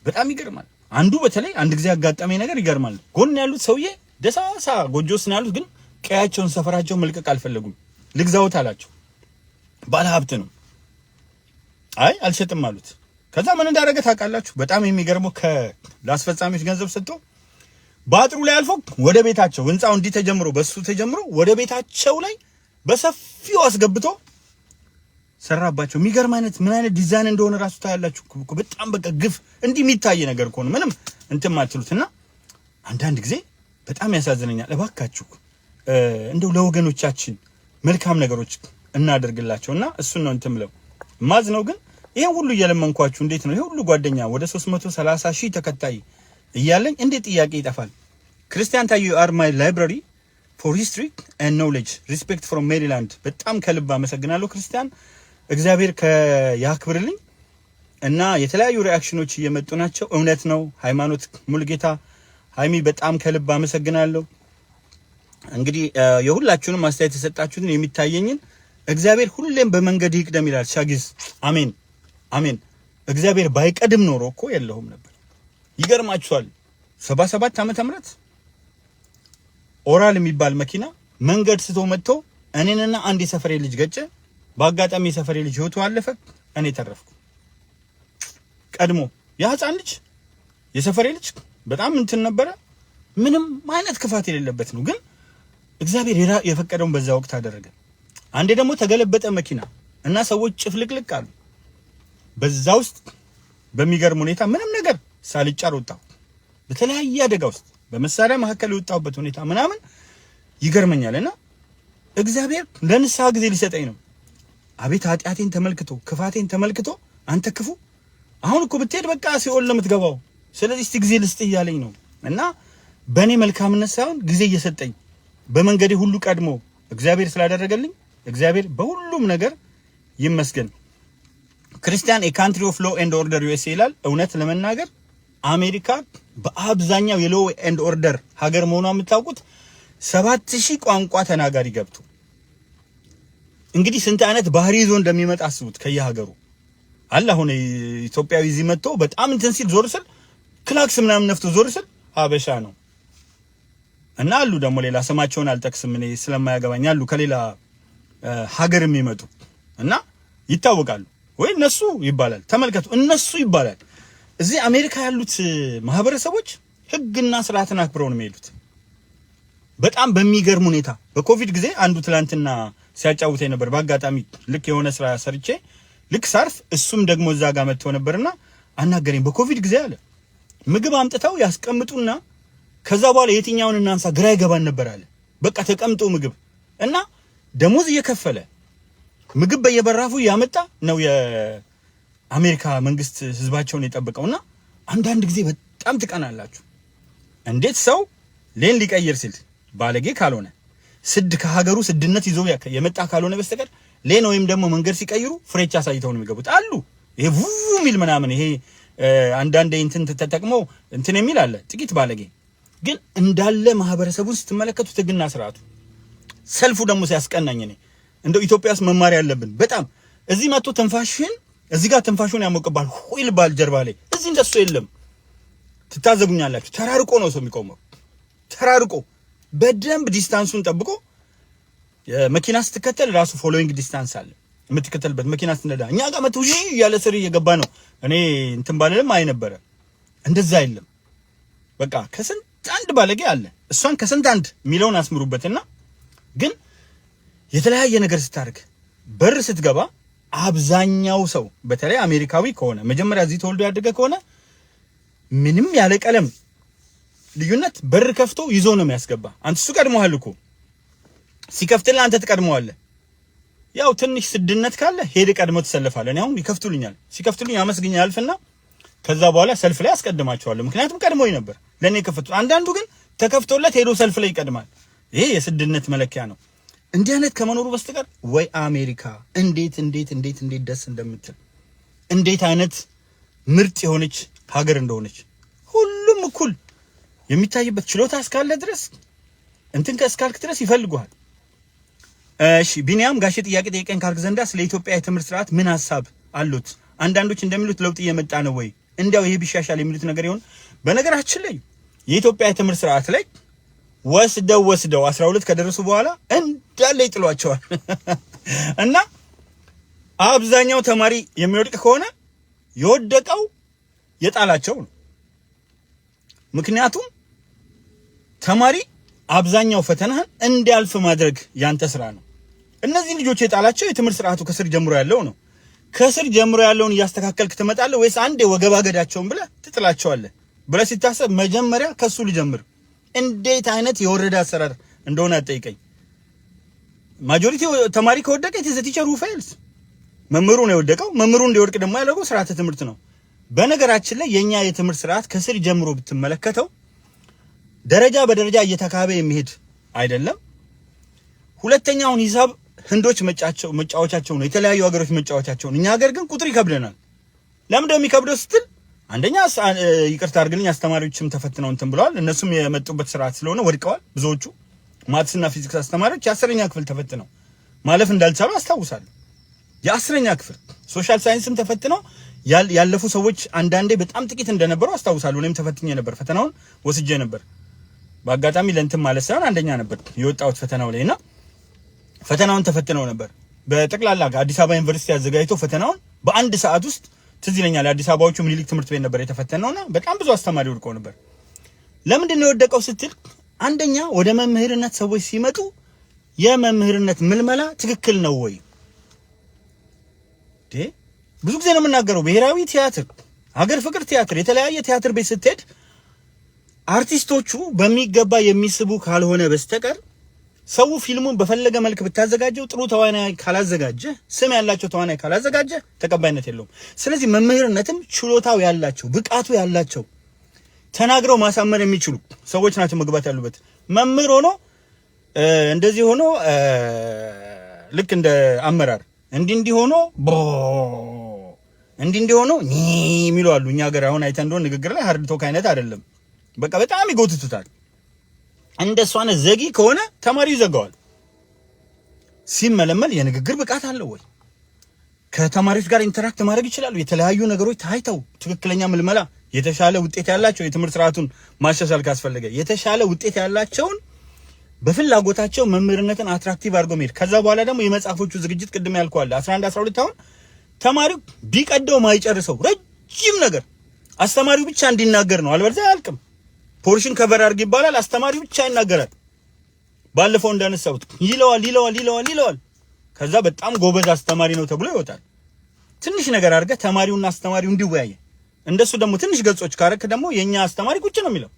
Speaker 1: በጣም ይገርማል። አንዱ በተለይ አንድ ጊዜ ያጋጠመኝ ነገር ይገርማል። ጎን ያሉት ሰውዬ ደሳሳ ጎጆ ውስጥ ነው ያሉት፣ ግን ቀያቸውን ሰፈራቸውን መልቀቅ አልፈለጉም። ልግዛውት አላቸው። ባለ ሀብት ነው። አይ አልሸጥም አሉት። ከዛ ምን እንዳደረገ ታውቃላችሁ? በጣም የሚገርመው ለአስፈጻሚዎች ገንዘብ ሰጥቶ በአጥሩ ላይ አልፎ ወደ ቤታቸው፣ ህንፃው እንዲህ ተጀምሮ በሱ ተጀምሮ ወደ ቤታቸው ላይ በሰፊው አስገብቶ ሰራባቸው። የሚገርም አይነት ምን አይነት ዲዛይን እንደሆነ ራሱ ታያላችሁ እኮ። በጣም በቃ ግፍ እንዲህ የሚታይ ነገር እኮ ነው። ምንም እንትን ማትሉት። እና አንዳንድ ጊዜ በጣም ያሳዝነኛል። እባካችሁ እንደው ለወገኖቻችን መልካም ነገሮች እናደርግላቸው እና እሱን ነው እንትን ብለው ማዝነው። ግን ይሄን ሁሉ እየለመንኳችሁ እንዴት ነው ይሄ ሁሉ ጓደኛ ወደ 330 ሺህ ተከታይ እያለኝ እንዴት ጥያቄ ይጠፋል? ክርስቲያን ታዩ፣ you are my library for history and knowledge, respect from Maryland። በጣም ከልብ አመሰግናለሁ ክርስቲያን፣ እግዚአብሔር ያክብርልኝ። እና የተለያዩ reaction ኖች እየመጡ ናቸው። እውነት ነው። ሃይማኖት ሙልጌታ፣ ሃይሚ በጣም ከልብ አመሰግናለሁ። እንግዲህ የሁላችሁንም አስተያየት የሰጣችሁትን የሚታየኝን እግዚአብሔር ሁሌም በመንገድ ይቅደም ይላል ሻጊዝ። አሜን አሜን። እግዚአብሔር ባይቀድም ኖሮ እኮ የለሁም ነበር። ይገርማችኋል። 77 ዓመተ ምህረት ኦራል የሚባል መኪና መንገድ ስቶ መጥቶ እኔንና አንድ የሰፈሬ ልጅ ገጨ። በአጋጣሚ የሰፈሬ ልጅ ህይወቱ አለፈ፣ እኔ ተረፍኩ። ቀድሞ ያ ህፃን ልጅ የሰፈሬ ልጅ በጣም እንትን ነበረ፣ ምንም አይነት ክፋት የሌለበት ነው። ግን እግዚአብሔር የፈቀደውን በዛ ወቅት አደረገ። አንዴ ደግሞ ተገለበጠ መኪና እና ሰዎች ጭፍልቅልቅ አሉ። በዛ ውስጥ በሚገርም ሁኔታ ምንም ነገር ሳልጫር ወጣሁ። በተለያየ አደጋ ውስጥ በመሳሪያ መካከል የወጣሁበት ሁኔታ ምናምን ይገርመኛል። እና እግዚአብሔር ለንስሐ ጊዜ ሊሰጠኝ ነው። አቤት ኃጢአቴን ተመልክቶ ክፋቴን ተመልክቶ አንተ ክፉ አሁን እኮ ብትሄድ በቃ ሲኦል ነው የምትገባው። ስለዚህ እስቲ ጊዜ ልስጥ እያለኝ ነው። እና በእኔ መልካምነት ሳይሆን ጊዜ እየሰጠኝ በመንገዴ ሁሉ ቀድሞ እግዚአብሔር ስላደረገልኝ እግዚአብሔር በሁሉም ነገር ይመስገን። ክርስቲያን "a country of law and order USA" ይላል። እውነት ለመናገር አሜሪካ በአብዛኛው የ law and order ሀገር መሆኗ የምታውቁት 7,000 ቋንቋ ተናጋሪ ገብቶ እንግዲህ ስንት አይነት ባህሪ ይዞ እንደሚመጣ አስቡት። ከየሀገሩ አለ። አሁን ኢትዮጵያዊ እዚህ መጥቶ በጣም እንትን ሲል ዞር ስል ክላክስ ምናምን ነፍቶ ዞር ስል ሀበሻ ነው። እና አሉ ደግሞ ሌላ ስማቸውን አልጠቅስም እኔ ስለማያገባኝ፣ አሉ ከሌላ ሀገር የሚመጡ እና ይታወቃሉ። ወይ እነሱ ይባላል። ተመልከቱ፣ እነሱ ይባላል። እዚህ አሜሪካ ያሉት ማህበረሰቦች ህግና ስርዓትን አክብረው ነው የሚሄዱት። በጣም በሚገርም ሁኔታ በኮቪድ ጊዜ አንዱ ትላንትና ሲያጫውተኝ ነበር። በአጋጣሚ ልክ የሆነ ስራ ሰርቼ ልክ ሳርፍ እሱም ደግሞ እዛ ጋር መጥቶ ነበርና አናገረኝ። በኮቪድ ጊዜ አለ ምግብ አምጥተው ያስቀምጡና ከዛ በኋላ የትኛውን እናንሳ ግራ ይገባን ነበር አለ። በቃ ተቀምጦ ምግብ እና ደሞዝ እየከፈለ ምግብ በየበራፉ እያመጣ ነው የአሜሪካ መንግስት ህዝባቸውን የጠበቀውና አንዳንድ ጊዜ በጣም ትቀናላችሁ። እንዴት ሰው lane ሊቀይር ሲል ባለጌ ካልሆነ፣ ስድ ከሀገሩ ስድነት ይዞ የመጣ ካልሆነ በስተቀር lane ወይም ደግሞ መንገድ ሲቀይሩ ፍሬቻ አሳይተው ነው የሚገቡት አሉ። ይሄ ቡቡ የሚል ምናምን ይሄ አንዳንድ እንትን ተጠቅሞ እንትን የሚል አለ፣ ጥቂት ባለጌ። ግን እንዳለ ማህበረሰቡን ስትመለከቱት ህግና ስርዓቱ ሰልፉ ደግሞ ሲያስቀናኝ እኔ እንደው ኢትዮጵያ ውስጥ መማር ያለብን በጣም እዚህ መጥቶ ትንፋሽን እዚህ ጋር ትንፋሹን ያሞቅባል ይልባል ጀርባ ላይ። እዚህ እንደሱ የለም። ትታዘቡኛላችሁ። ተራርቆ ነው ሰው የሚቆመው። ተራርቆ በደንብ distance ኡን ጠብቆ መኪና ስትከተል ራሱ following distance አለ የምትከተልበት መኪና ስትነዳ። እኛ ጋር መቶ እያለ ስር እየገባ ነው። እኔ እንትን ባልልም አይ ነበረ። እንደዛ የለም። በቃ ከስንት አንድ ባለጌ አለ። እሷን ከስንት አንድ የሚለውን አስምሩበትና ግን የተለያየ ነገር ስታደርግ በር ስትገባ አብዛኛው ሰው በተለይ አሜሪካዊ ከሆነ፣ መጀመሪያ እዚህ ተወልዶ ያደገ ከሆነ፣ ምንም ያለ ቀለም ልዩነት በር ከፍቶ ይዞ ነው የሚያስገባ። አንተ እሱ ቀድሞሃል እኮ፣ ሲከፍትልህ አንተ ትቀድመዋለህ። ያው ትንሽ ስድነት ካለ ሄድ ቀድሞ ትሰልፋለህ። እኔ አሁን ይከፍቱልኛል። ሲከፍቱልኝ አመስግኜ አልፍና ከዛ በኋላ ሰልፍ ላይ አስቀድማቸዋለሁ። ምክንያቱም ቀድሞኝ ነበር ለእኔ የከፈቱት። አንዳንዱ ግን ተከፍቶለት ሄዶ ሰልፍ ላይ ይቀድማል። ይሄ የስድነት መለኪያ ነው። እንዲህ አይነት ከመኖሩ በስተቀር ወይ አሜሪካ እንዴት እንዴት እንዴት እንዴት ደስ እንደምትል፣ እንዴት አይነት ምርጥ የሆነች ሀገር እንደሆነች፣ ሁሉም እኩል የሚታይበት፣ ችሎታ እስካለ ድረስ፣ እንትን እስካልክ ድረስ ይፈልጉሃል። እሺ ቢኒያም ጋሼ፣ ጥያቄ ጠይቀን ካልክ ዘንዳ ስለ ኢትዮጵያ የትምህርት ስርዓት ምን ሀሳብ አሉት? አንዳንዶች እንደሚሉት ለውጥ እየመጣ ነው ወይ? እንዲያው ይሄ ቢሻሻል የሚሉት ነገር ይሆን? በነገራችን ላይ የኢትዮጵያ የትምህርት ስርዓት ላይ ወስደው ወስደው 12 ከደረሱ በኋላ እንዳለ ይጥሏቸዋል። እና አብዛኛው ተማሪ የሚወድቅ ከሆነ የወደቀው የጣላቸው ነው። ምክንያቱም ተማሪ አብዛኛው ፈተናህን እንዲያልፍ ማድረግ ያንተ ስራ ነው። እነዚህ ልጆች የጣላቸው የትምህርት ስርዓቱ ከስር ጀምሮ ያለው ነው። ከስር ጀምሮ ያለውን እያስተካከልክ ትመጣለህ ወይስ አንዴ ወገባገዳቸውን ብለህ ትጥላቸዋለህ ብለህ ሲታሰብ መጀመሪያ ከሱ ልጀምር። እንዴት አይነት የወረደ አሰራር እንደሆነ አትጠይቀኝ። Majority ተማሪ ከወደቀ it's the teacher who fails፣ መምህሩ ነው የወደቀው። መምህሩ እንዲወድቅ ደግሞ ያደረገው ስርዓተ ትምህርት ነው። በነገራችን ላይ የኛ የትምህርት ስርዓት ከስር ጀምሮ ብትመለከተው ደረጃ በደረጃ እየተካበ የሚሄድ አይደለም። ሁለተኛውን ሂሳብ ህንዶች መጫወቻቸው ነው፣ የተለያዩ ሀገሮች መጫወቻቸው ነው። እኛ ሀገር ግን ቁጥር ይከብደናል። ለምን እንደሚከብደው የሚከብደው ስትል አንደኛ ይቅርታ አድርግልኝ አስተማሪዎችም ተፈትነው እንትን ብለዋል። እነሱም የመጡበት ስርዓት ስለሆነ ወድቀዋል። ብዙዎቹ maths ና ፊዚክስ አስተማሪዎች የ10ኛ ክፍል ተፈትነው ማለፍ እንዳልቻሉ አስታውሳለሁ። የ10ኛ ክፍል social science ም ተፈትነው ያለፉ ሰዎች አንዳንዴ በጣም ጥቂት እንደነበሩ አስታውሳለሁ። እኔም ተፈትኜ ነበር፣ ፈተናውን ወስጄ ነበር። በአጋጣሚ ለእንትን ማለት ሳይሆን አንደኛ ነበር የወጣሁት ፈተናው ላይ እና ፈተናውን ተፈትነው ነበር። በጠቅላላ አዲስ አበባ ዩኒቨርሲቲ አዘጋጅቶ ፈተናውን በአንድ ሰዓት ውስጥ፣ ትዝ ይለኛል። የአዲስ አበባዎቹ ምኒልክ ትምህርት ቤት ነበር የተፈተነውና በጣም ብዙ አስተማሪ ወድቆ ነበር። ለምንድን ነው የወደቀው ስትል አንደኛ ወደ መምህርነት ሰዎች ሲመጡ የመምህርነት ምልመላ ትክክል ነው ወይ? ብዙ ጊዜ ነው የምናገረው። ብሔራዊ ቲያትር፣ ሀገር ፍቅር ቲያትር፣ የተለያየ ቲያትር ቤት ስትሄድ አርቲስቶቹ በሚገባ የሚስቡ ካልሆነ በስተቀር ሰው ፊልሙን በፈለገ መልክ ብታዘጋጀው ጥሩ ተዋናይ ካላዘጋጀ፣ ስም ያላቸው ተዋናይ ካላዘጋጀ ተቀባይነት የለውም። ስለዚህ መምህርነትም ችሎታው ያላቸው፣ ብቃቱ ያላቸው፣ ተናግረው ማሳመን የሚችሉ ሰዎች ናቸው መግባት ያሉበት። መምህር ሆኖ እንደዚህ ሆኖ ልክ እንደ አመራር እንዲህ እንዲህ ሆኖ፣ እንዲህ እንዲህ ሆኖ የሚሉ አሉ። እኛ ሀገር አሁን አይተህ እንደሆነ ንግግር ላይ hard talk አይነት አይደለም። በቃ በጣም ይጎትቱታል። እንደሱ አይነት ዘጊ ከሆነ ተማሪው ይዘጋዋል። ሲመለመል የንግግር ብቃት አለው ወይ? ከተማሪዎች ጋር interact ማድረግ ይችላሉ? የተለያዩ ነገሮች ታይተው ትክክለኛ ምልመላ፣ የተሻለ ውጤት ያላቸው፣ የትምህርት ስርዓቱን ማሻሻል ካስፈለገ የተሻለ ውጤት ያላቸውን በፍላጎታቸው መምህርነትን attractive አድርጎ መሄድ። ከዛ በኋላ ደግሞ የመጽሐፎቹ ዝግጅት ቅድም ያልኩህ አለ፣ 11 12 አሁን ተማሪው ቢቀደው ማይጨርሰው ረጅም ነገር አስተማሪው ብቻ እንዲናገር ነው። አለበለዚያ አያልቅም። Portion cover አድርግ ይባላል። አስተማሪው ብቻ ይናገራል። ባለፈው እንዳነሳሁት ይለዋል፣ ይለዋል፣ ይለዋል፣ ይለዋል። ከዛ በጣም ጎበዝ አስተማሪ ነው ተብሎ ይወጣል። ትንሽ ነገር አድርገህ ተማሪውና አስተማሪው እንዲወያየ እንደሱ ደግሞ ትንሽ ገጾች ካረክ ደግሞ የኛ አስተማሪ ቁጭ ነው የሚለው፣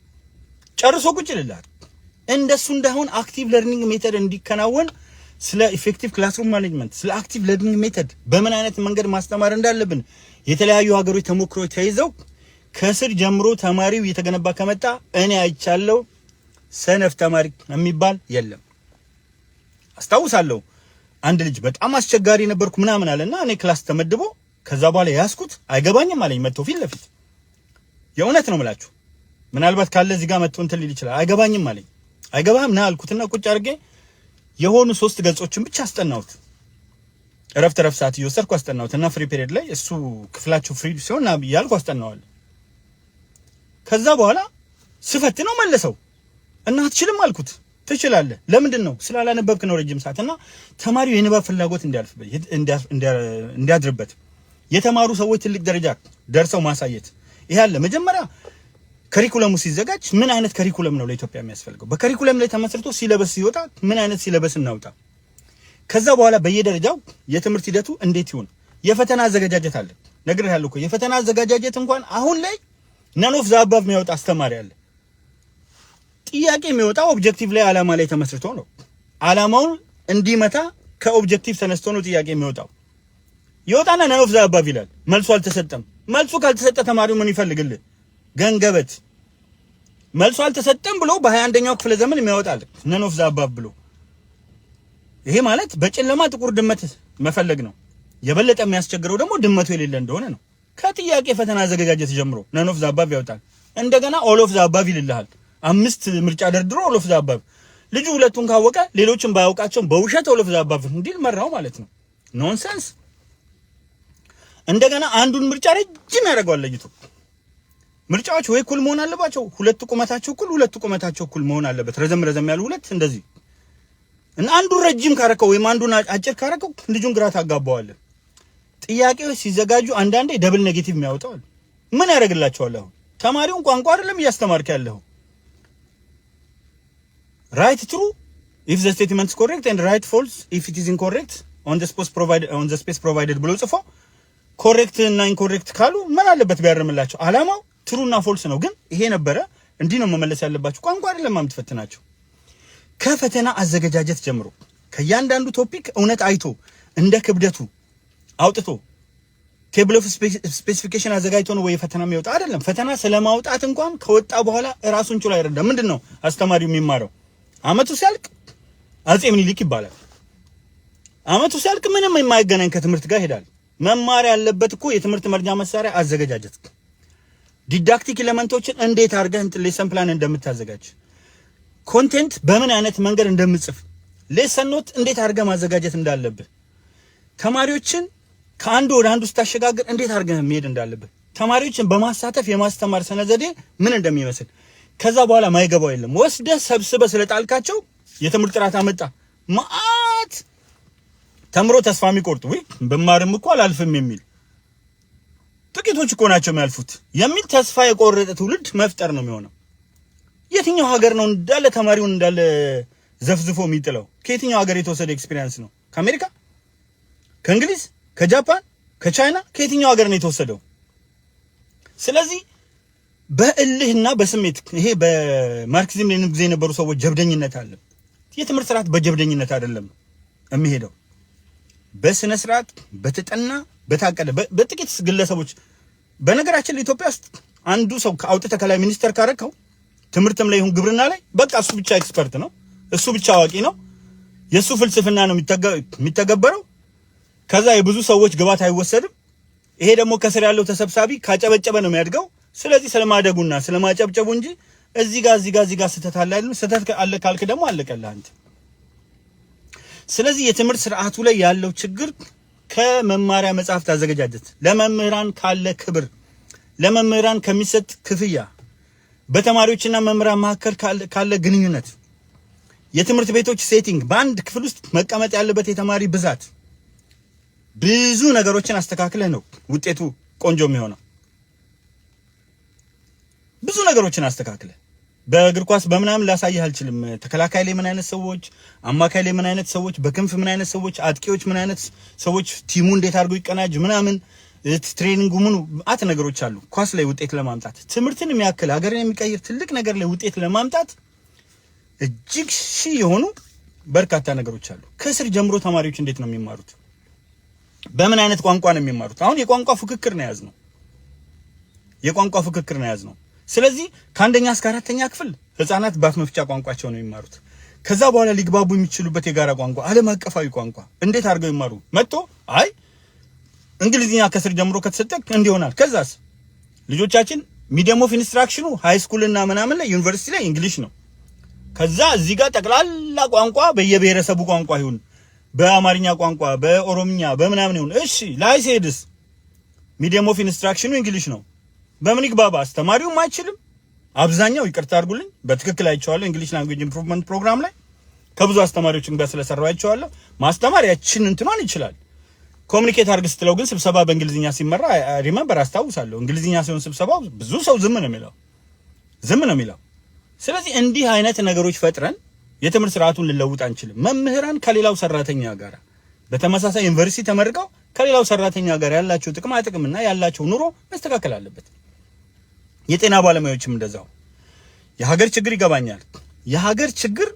Speaker 1: ጨርሶ ቁጭ ይልልሃል። እንደሱ እንዳይሆን active learning method እንዲከናወን፣ ስለ effective classroom management፣ ስለ active learning method በምን አይነት መንገድ ማስተማር እንዳለብን የተለያዩ ሀገሮች ተሞክሮች ተይዘው ከስር ጀምሮ ተማሪው እየተገነባ ከመጣ እኔ አይቻለው ሰነፍ ተማሪ የሚባል የለም። አስታውሳለሁ አንድ ልጅ በጣም አስቸጋሪ ነበርኩ ምናምን አለና እኔ class ተመድቦ ከዛ በኋላ ያስኩት አይገባኝም አለኝ መጥቶ ፊት ለፊት። የእውነት ነው የምላችሁ። ምናልባት ካለ እዚህ ጋር መጥቶ እንትን ሊል ይችላል። አይገባኝም አለኝ። አይገባህም ና አልኩትና ቁጭ አድርጌ የሆኑ ሶስት ገጾችን ብቻ አስጠናሁት። እረፍት እረፍት ሰዓት እየወሰድኩ አስጠናሁት እና free period ላይ እሱ ክፍላቸው free ሲሆን ና እያልኩ አስጠናዋለሁ። ከዛ በኋላ ስፈትነው መለሰው እና አትችልም አልኩት። ትችላለህ። ለምንድን ነው? ስላላነበብክ ነው ረጅም ሰዓት። እና ተማሪው የንባብ ፍላጎት እንዲያልፍበት፣ እንዲያድርበት፣ የተማሩ ሰዎች ትልቅ ደረጃ ደርሰው ማሳየት ይሄ አለ። መጀመሪያ curriculum ኡ ሲዘጋጅ ምን አይነት curriculum ነው ለኢትዮጵያ የሚያስፈልገው? በ curriculum ላይ ተመስርቶ syllabus ሲወጣ ምን አይነት syllabus እናውጣ? ከዛ በኋላ በየደረጃው የትምህርት ሂደቱ እንዴት ይሁን? የፈተና አዘገጃጀት አለ። ነግሬሃለሁ እኮ፣ የፈተና አዘገጃጀት እንኳን አሁን ላይ none of the above የሚያወጣ አስተማሪ አለ። ጥያቄ የሚወጣው objective ላይ፣ ዓላማ ላይ ተመስርቶ ነው። ዓላማውን እንዲመታ ከ objective ተነስቶ ነው ጥያቄ የሚወጣው። ይወጣና none of the above ይላል። መልሱ አልተሰጠም። መልሱ ካልተሰጠ ተማሪው ምን ይፈልግልህ? ገንገበት። መልሱ አልተሰጠም ብሎ በ21ኛው ክፍለ ዘመን የሚያወጣል none of the above ብሎ። ይሄ ማለት በጨለማ ጥቁር ድመት መፈለግ ነው። የበለጠ የሚያስቸግረው ደግሞ ድመቱ የሌለ እንደሆነ ነው። ከጥያቄ ፈተና አዘገጃጀት ጀምሮ none of the above ያወጣል። እንደገና all of the above ይልልሃል። አምስት ምርጫ ደርድሮ all of the above። ልጁ ሁለቱን ካወቀ ሌሎችን ባያውቃቸውም በውሸት all of the above እንዲል መራው ማለት ነው። Nonsense። እንደገና አንዱን ምርጫ ረጅም ያደርገዋል ለይቶ። ምርጫዎች ወይ እኩል መሆን አለባቸው፣ ሁለቱ ቁመታቸው እኩል፣ ሁለቱ ቁመታቸው እኩል መሆን አለበት። ረዘም ረዘም ያሉ ሁለት እንደዚህ እና አንዱን ረጅም ካረከው ወይም አንዱን አጭር ካረከው ልጁን ግራ ታጋባዋለህ። ጥያቄዎች ሲዘጋጁ አንዳንዴ double negative የሚያወጣዋል። ምን ያደርግላቸዋል? አሁን ተማሪውን ቋንቋ አይደለም እያስተማርክ ያለኸው። Write true if the statement is correct and write false if it is incorrect on the space provided ብሎ ጽፎ correct እና incorrect ካሉ ምን አለበት ቢያርምላቸው? አላማው true እና false ነው። ግን ይሄ ነበረ፣ እንዲህ ነው መመለስ ያለባቸው። ቋንቋ አይደለም የምትፈትናቸው። ከፈተና አዘገጃጀት ጀምሮ ከእያንዳንዱ topic እውነት አይቶ እንደ ክብደቱ አውጥቶ table of specification አዘጋጅቶ ነው ወይ ፈተና የሚወጣ? አይደለም። ፈተና ስለማውጣት እንኳን ከወጣ በኋላ ራሱን ችሎ አይረዳም። ምንድን ነው አስተማሪው የሚማረው? አመቱ ሲያልቅ አጼ ምኒልክ ይባላል። አመቱ ሲያልቅ ምንም የማይገናኝ ከትምህርት ጋር ይሄዳል። መማር ያለበት እኮ የትምህርት መርጃ መሳሪያ አዘገጃጀት፣ didactic element ኦችን እንዴት አድርገህ lesson plan እንደምታዘጋጅ፣ content በምን አይነት መንገድ እንደምጽፍ፣ lesson note እንዴት አድርገህ ማዘጋጀት እንዳለብህ፣ ተማሪዎችን ከአንዱ ወደ አንዱ ስታሸጋግር እንዴት አድርገህ መሄድ እንዳለብህ፣ ተማሪዎችን በማሳተፍ የማስተማር ስነ ዘዴ ምን እንደሚመስል። ከዛ በኋላ ማይገባው የለም። ወስደህ ሰብስበህ ስለጣልካቸው የትምህርት ጥራት አመጣ። መዓት ተምሮ ተስፋ የሚቆርጡ፣ ወይ ብማርም እኮ አላልፍም የሚል፣ ጥቂቶች እኮ ናቸው የሚያልፉት የሚል ተስፋ የቆረጠ ትውልድ መፍጠር ነው የሚሆነው። የትኛው ሀገር ነው እንዳለ ተማሪውን እንዳለ ዘፍዝፎ የሚጥለው? ከየትኛው ሀገር የተወሰደ experience ነው? ከአሜሪካ፣ ከእንግሊዝ፣ ከጃፓን፣ ከቻይና፣ ከየትኛው ሀገር ነው የተወሰደው? ስለዚህ በእልህና በስሜት፣ ይሄ በማርክሲዝም ሌኒን ጊዜ የነበሩ ሰዎች ጀብደኝነት አለ። የትምህርት ስርዓት በጀብደኝነት አይደለም የሚሄደው፣ በስነ ስርዓት፣ በተጠና፣ በታቀደ፣ በጥቂት ግለሰቦች። በነገራችን ላይ ኢትዮጵያ ውስጥ አንዱ ሰው አውጥተህ ከላይ ሚኒስተር ካረከው ትምህርትም ላይ ይሁን ግብርና ላይ በቃ እሱ ብቻ expert ነው፣ እሱ ብቻ አዋቂ ነው። የእሱ ፍልስፍና ነው የሚተገበረው። ከዛ የብዙ ሰዎች ግብዓት አይወሰድም። ይሄ ደግሞ ከስር ያለው ተሰብሳቢ ካጨበጨበ ነው የሚያድገው። ስለዚህ ስለማደጉና ስለማጨብጨቡ እንጂ እዚህ ጋር፣ እዚህ ጋር፣ እዚህ ጋር ስህተት አለ አይደለም። ስህተት አለ ካልክ ደግሞ አለቀልህ አንተ። ስለዚህ የትምህርት ስርዓቱ ላይ ያለው ችግር ከመማሪያ መጽሐፍት አዘገጃጀት፣ ለመምህራን ካለ ክብር፣ ለመምህራን ከሚሰጥ ክፍያ፣ በተማሪዎችና መምህራን መካከል ካለ ግንኙነት፣ የትምህርት ቤቶች setting፣ በአንድ ክፍል ውስጥ መቀመጥ ያለበት የተማሪ ብዛት፣ ብዙ ነገሮችን አስተካክለህ ነው ውጤቱ ቆንጆ የሚሆነው። ብዙ ነገሮችን አስተካክለህ በእግር ኳስ በምናምን ላሳይህ አልችልም። ተከላካይ ላይ ምን አይነት ሰዎች፣ አማካይ ላይ ምን አይነት ሰዎች፣ በክንፍ ምን አይነት ሰዎች፣ አጥቂዎች ምን አይነት ሰዎች፣ team ኡ እንዴት አድርጎ ይቀናጅ ምናምን፣ training ኡ ምኑ አት ነገሮች አሉ። ኳስ ላይ ውጤት ለማምጣት፣ ትምህርትን የሚያክል ሀገርን የሚቀይር ትልቅ ነገር ላይ ውጤት ለማምጣት እጅግ ሺህ የሆኑ በርካታ ነገሮች አሉ። ከስር ጀምሮ ተማሪዎች እንዴት ነው የሚማሩት? በምን አይነት ቋንቋ ነው የሚማሩት? አሁን የቋንቋ ፉክክር ነው የያዝነው። የቋንቋ ፉክክር ነው የያዝነው። ስለዚህ ከአንደኛ እስከ አራተኛ ክፍል ህፃናት በአፍ መፍቻ ቋንቋቸው ነው የሚማሩት። ከዛ በኋላ ሊግባቡ የሚችሉበት የጋራ ቋንቋ፣ ዓለም አቀፋዊ ቋንቋ እንዴት አድርገው ይማሩ? መጥቶ አይ እንግሊዝኛ ከስር ጀምሮ ከተሰጠ እንዲህ ይሆናል። ከዛስ ልጆቻችን medium of instruction ኑ high school እና ምናምን ላይ፣ ዩኒቨርሲቲ ላይ English ነው። ከዛ እዚህ ጋር ጠቅላላ ቋንቋ በየብሔረሰቡ ቋንቋ ይሁን፣ በአማርኛ ቋንቋ፣ በኦሮምኛ፣ በምናምን ይሁን። እሺ፣ ላይ ሲሄድስ medium of instruction ኑ English ነው። በምን ይግባባ? አስተማሪውም አይችልም። አብዛኛው፣ ይቅርታ አድርጉልኝ፣ በትክክል አይቼዋለሁ። English language improvement program ላይ ከብዙ አስተማሪዎች ጋር ስለሰራው አይቼዋለሁ። ማስተማር ያችን እንትኗን ይችላል። Communicate አድርግ ስትለው ግን ስብሰባ በእንግሊዝኛ ሲመራ፣ remember፣ አስታውሳለሁ። እንግሊዝኛ ሲሆን ስብሰባው ብዙ ሰው ዝም ነው የሚለው፣ ዝም ነው የሚለው። ስለዚህ እንዲህ አይነት ነገሮች ፈጥረን የትምህርት ስርዓቱን ልንለውጥ አንችልም። መምህራን ከሌላው ሰራተኛ ጋር በተመሳሳይ ዩኒቨርሲቲ ተመርቀው ከሌላው ሰራተኛ ጋር ያላቸው ጥቅማ ጥቅምና ያላቸው ኑሮ መስተካከል አለበት። የጤና ባለሙያዎችም እንደዛው። የሀገር ችግር ይገባኛል። የሀገር ችግር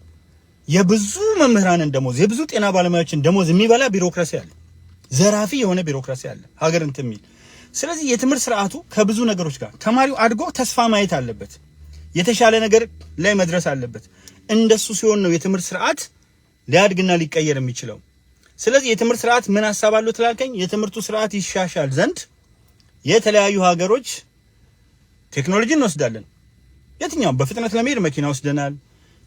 Speaker 1: የብዙ መምህራንን ደሞዝ፣ የብዙ ጤና ባለሙያዎችን ደሞዝ የሚበላ ቢሮክራሲ አለ። ዘራፊ የሆነ ቢሮክራሲ አለ ሀገር እንትን የሚል። ስለዚህ የትምህርት ስርዓቱ ከብዙ ነገሮች ጋር ተማሪው አድጎ ተስፋ ማየት አለበት። የተሻለ ነገር ላይ መድረስ አለበት። እንደሱ ሲሆን ነው የትምህርት ስርዓት ሊያድግና ሊቀየር የሚችለው። ስለዚህ የትምህርት ስርዓት ምን ሀሳብ አለው ትላልከኝ፣ የትምህርቱ ስርዓት ይሻሻል ዘንድ የተለያዩ ሀገሮች ቴክኖሎጂ እንወስዳለን። የትኛውም በፍጥነት ለመሄድ መኪና ወስደናል።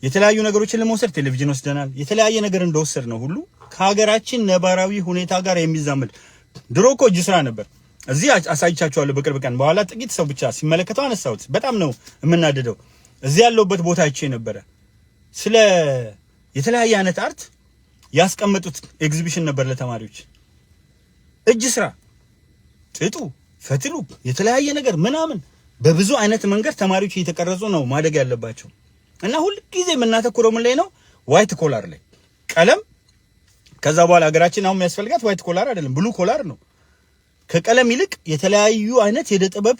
Speaker 1: የተለያዩ ነገሮችን ለመውሰድ ቴሌቪዥን ወስደናል። የተለያየ ነገር እንደወሰድነው ሁሉ ከሀገራችን ነባራዊ ሁኔታ ጋር የሚዛመድ፣ ድሮ እኮ እጅ ስራ ነበር። እዚህ አሳይቻችኋለሁ በቅርብ ቀን። በኋላ ጥቂት ሰው ብቻ ሲመለከተው አነሳሁት። በጣም ነው የምናደደው። እዚህ ያለሁበት ቦታ አይቼ ነበረ። ስለ የተለያየ አይነት art ያስቀመጡት ኤግዚቢሽን ነበር ለተማሪዎች። እጅ ስራ፣ ጥጡ፣ ፈትሉ፣ የተለያየ ነገር ምናምን በብዙ አይነት መንገድ ተማሪዎች እየተቀረጹ ነው ማደግ ያለባቸው። እና ሁል ጊዜ የምናተኩረው ምን ላይ ነው? White collar ላይ፣ ቀለም። ከዛ በኋላ ሀገራችን አሁን የሚያስፈልጋት white collar አይደለም፣ blue collar ነው። ከቀለም ይልቅ የተለያዩ አይነት የእደ ጥበብ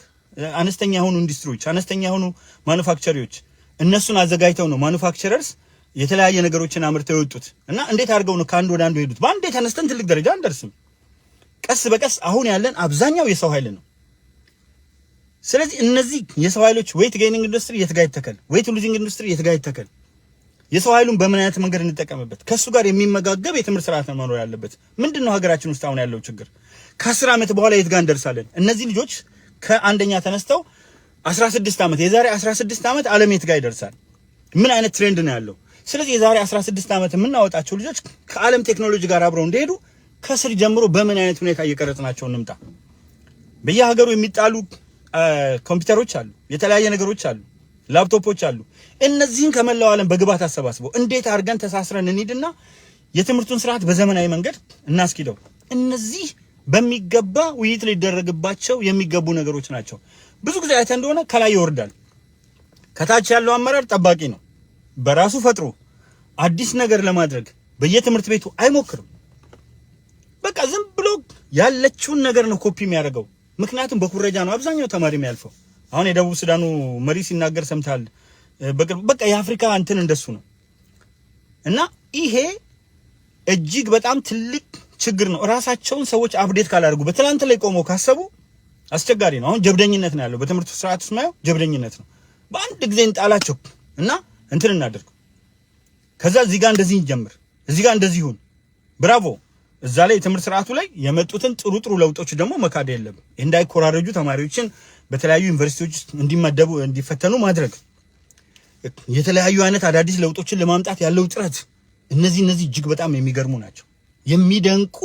Speaker 1: አነስተኛ የሆኑ ኢንዱስትሪዎች፣ አነስተኛ የሆኑ manufacturer ዎች፣ እነሱን አዘጋጅተው ነው manufacturers የተለያየ ነገሮችን አምርተው የወጡት። እና እንዴት አድርገው ነው ከአንድ ወደ አንዱ የሄዱት? በአንዴ ተነስተን ትልቅ ደረጃ አንደርስም። ቀስ በቀስ አሁን ያለን አብዛኛው የሰው ኃይል ነው። ስለዚህ እነዚህ የሰው ኃይሎች weight gaining industry የት ጋር ይተከል? Weight losing industry የት ጋር ይተከል? የሰው ኃይሉን በምን አይነት መንገድ እንጠቀምበት? ከእሱ ጋር የሚመጋገብ የትምህርት ስርዓት ነው መኖር ያለበት። ምንድን ነው ሀገራችን ውስጥ አሁን ያለው ችግር? ከ10 ዓመት በኋላ የት ጋር እንደርሳለን? እነዚህ ልጆች ከአንደኛ ተነስተው 16 ዓመት፣ የዛሬ 16 ዓመት ዓለም የት ጋር ይደርሳል? ምን አይነት trend ነው ያለው? ስለዚህ የዛሬ 16 ዓመት የምናወጣቸው ልጆች ከዓለም ቴክኖሎጂ ጋር አብረው እንዲሄዱ ከስር ጀምሮ በምን አይነት ሁኔታ እየቀረጽናቸው እንምጣ? በየሀገሩ የሚጣሉ ኮምፒውተሮች አሉ፣ የተለያየ ነገሮች አሉ፣ ላፕቶፖች አሉ። እነዚህን ከመላው ዓለም በግብዓት አሰባስበው እንዴት አድርገን ተሳስረን እንሂድና የትምህርቱን ስርዓት በዘመናዊ መንገድ እናስኪደው? እነዚህ በሚገባ ውይይት ሊደረግባቸው የሚገቡ ነገሮች ናቸው። ብዙ ጊዜ አይተህ እንደሆነ ከላይ ይወርዳል። ከታች ያለው አመራር ጠባቂ ነው። በራሱ ፈጥሮ አዲስ ነገር ለማድረግ በየትምህርት ቤቱ አይሞክርም። በቃ ዝም ብሎ ያለችውን ነገር ነው ኮፒ የሚያደርገው። ምክንያቱም በኩረጃ ነው አብዛኛው ተማሪ የሚያልፈው። አሁን የደቡብ ሱዳኑ መሪ ሲናገር ሰምተሃል። በቅርቡ በቃ የአፍሪካ እንትን እንደሱ ነው። እና ይሄ እጅግ በጣም ትልቅ ችግር ነው። እራሳቸውን ሰዎች update ካላደርጉ፣ በትላንት ላይ ቆመው ካሰቡ አስቸጋሪ ነው። አሁን ጀብደኝነት ነው ያለው በትምህርቱ ስርዓት ውስጥ ማየው ጀብደኝነት ነው። በአንድ ጊዜ እንጣላቸው እና እንትን እናደርግ፣ ከዛ እዚህ ጋር እንደዚህ እንጀምር፣ እዚህ ጋር እንደዚህ ይሁን። Bravo። እዛ ላይ የትምህርት ስርዓቱ ላይ የመጡትን ጥሩ ጥሩ ለውጦች ደግሞ መካድ የለም። እንዳይኮራረጁ ተማሪዎችን በተለያዩ ዩኒቨርሲቲዎች ውስጥ እንዲመደቡ፣ እንዲፈተኑ ማድረግ፣ የተለያዩ አይነት አዳዲስ ለውጦችን ለማምጣት ያለው ጥረት፣ እነዚህ እጅግ በጣም የሚገርሙ ናቸው። የሚደንቁ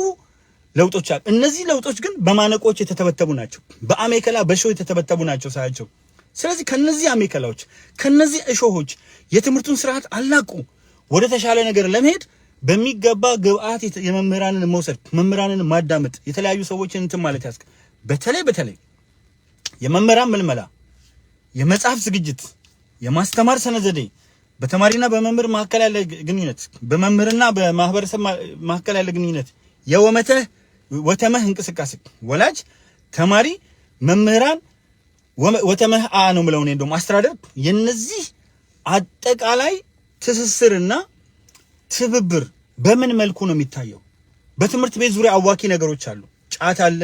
Speaker 1: ለውጦች አሉ። እነዚህ ለውጦች ግን በማነቆች የተተበተቡ ናቸው። በአሜከላ በእሾህ የተተበተቡ ናቸው ሳያቸው። ስለዚህ ከነዚህ አሜከላዎች፣ ከነዚህ እሾሆች የትምህርቱን ስርዓት አላቁ ወደ ተሻለ ነገር ለመሄድ በሚገባ ግብአት የመምህራንን መውሰድ፣ መምህራንን ማዳመጥ፣ የተለያዩ ሰዎችን እንትን ማለት ያስክ በተለይ በተለይ የመምህራን ምልመላ፣ የመጽሐፍ ዝግጅት፣ የማስተማር ስነ ዘዴ፣ በተማሪና በመምህር መካከል ያለ ግንኙነት፣ በመምህርና በማህበረሰብ መካከል ያለ ግንኙነት፣ የወመተህ ወተመህ እንቅስቃሴ፣ ወላጅ፣ ተማሪ፣ መምህራን፣ ወተመህ አ ነው የምለው እኔ፣ እንደውም አስተዳደር፣ የነዚህ አጠቃላይ ትስስርና ትብብር በምን መልኩ ነው የሚታየው? በትምህርት ቤት ዙሪያ አዋኪ ነገሮች አሉ። ጫት አለ፣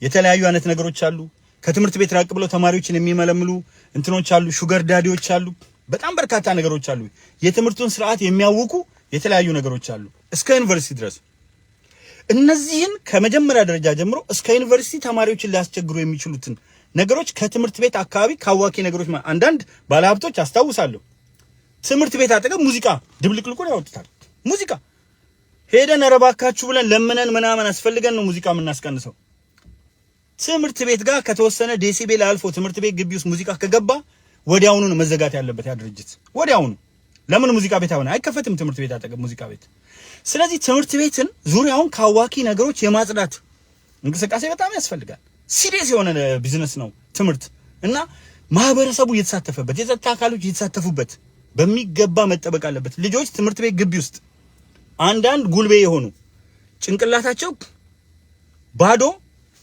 Speaker 1: የተለያዩ አይነት ነገሮች አሉ። ከትምህርት ቤት ራቅ ብለው ተማሪዎችን የሚመለምሉ እንትኖች አሉ፣ sugar daddy ዎች አሉ። በጣም በርካታ ነገሮች አሉ። የትምህርቱን ስርዓት የሚያውኩ የተለያዩ ነገሮች አሉ እስከ ዩኒቨርሲቲ ድረስ። እነዚህን ከመጀመሪያ ደረጃ ጀምሮ እስከ ዩኒቨርሲቲ ተማሪዎችን ሊያስቸግሩ የሚችሉትን ነገሮች ከትምህርት ቤት አካባቢ ከአዋኪ ነገሮች፣ አንዳንድ ባለሀብቶች አስታውሳለሁ ትምህርት ቤት አጠገብ ሙዚቃ ድብልቅልቁን ያወጡታል። ሙዚቃ ሄደን ኧረ እባካችሁ ብለን ለምነን ምናምን አስፈልገን ነው ሙዚቃ የምናስቀንሰው። ትምህርት ቤት ጋር ከተወሰነ decibel አልፎ ትምህርት ቤት ግቢ ውስጥ ሙዚቃ ከገባ ወዲያውኑ ነው መዘጋት ያለበት ያ ድርጅት፣ ወዲያውኑ። ለምን ሙዚቃ ቤት አሁን አይከፈትም? ትምህርት ቤት አጠገብ ሙዚቃ ቤት። ስለዚህ ትምህርት ቤትን ዙሪያውን ከአዋኪ ነገሮች የማጽዳት እንቅስቃሴ በጣም ያስፈልጋል። Serious የሆነ ቢዝነስ ነው ትምህርት እና ማህበረሰቡ እየተሳተፈበት፣ የጸጥታ አካሎች እየተሳተፉበት በሚገባ መጠበቅ አለበት። ልጆች ትምህርት ቤት ግቢ ውስጥ አንዳንድ ጉልቤ የሆኑ፣ ጭንቅላታቸው ባዶ፣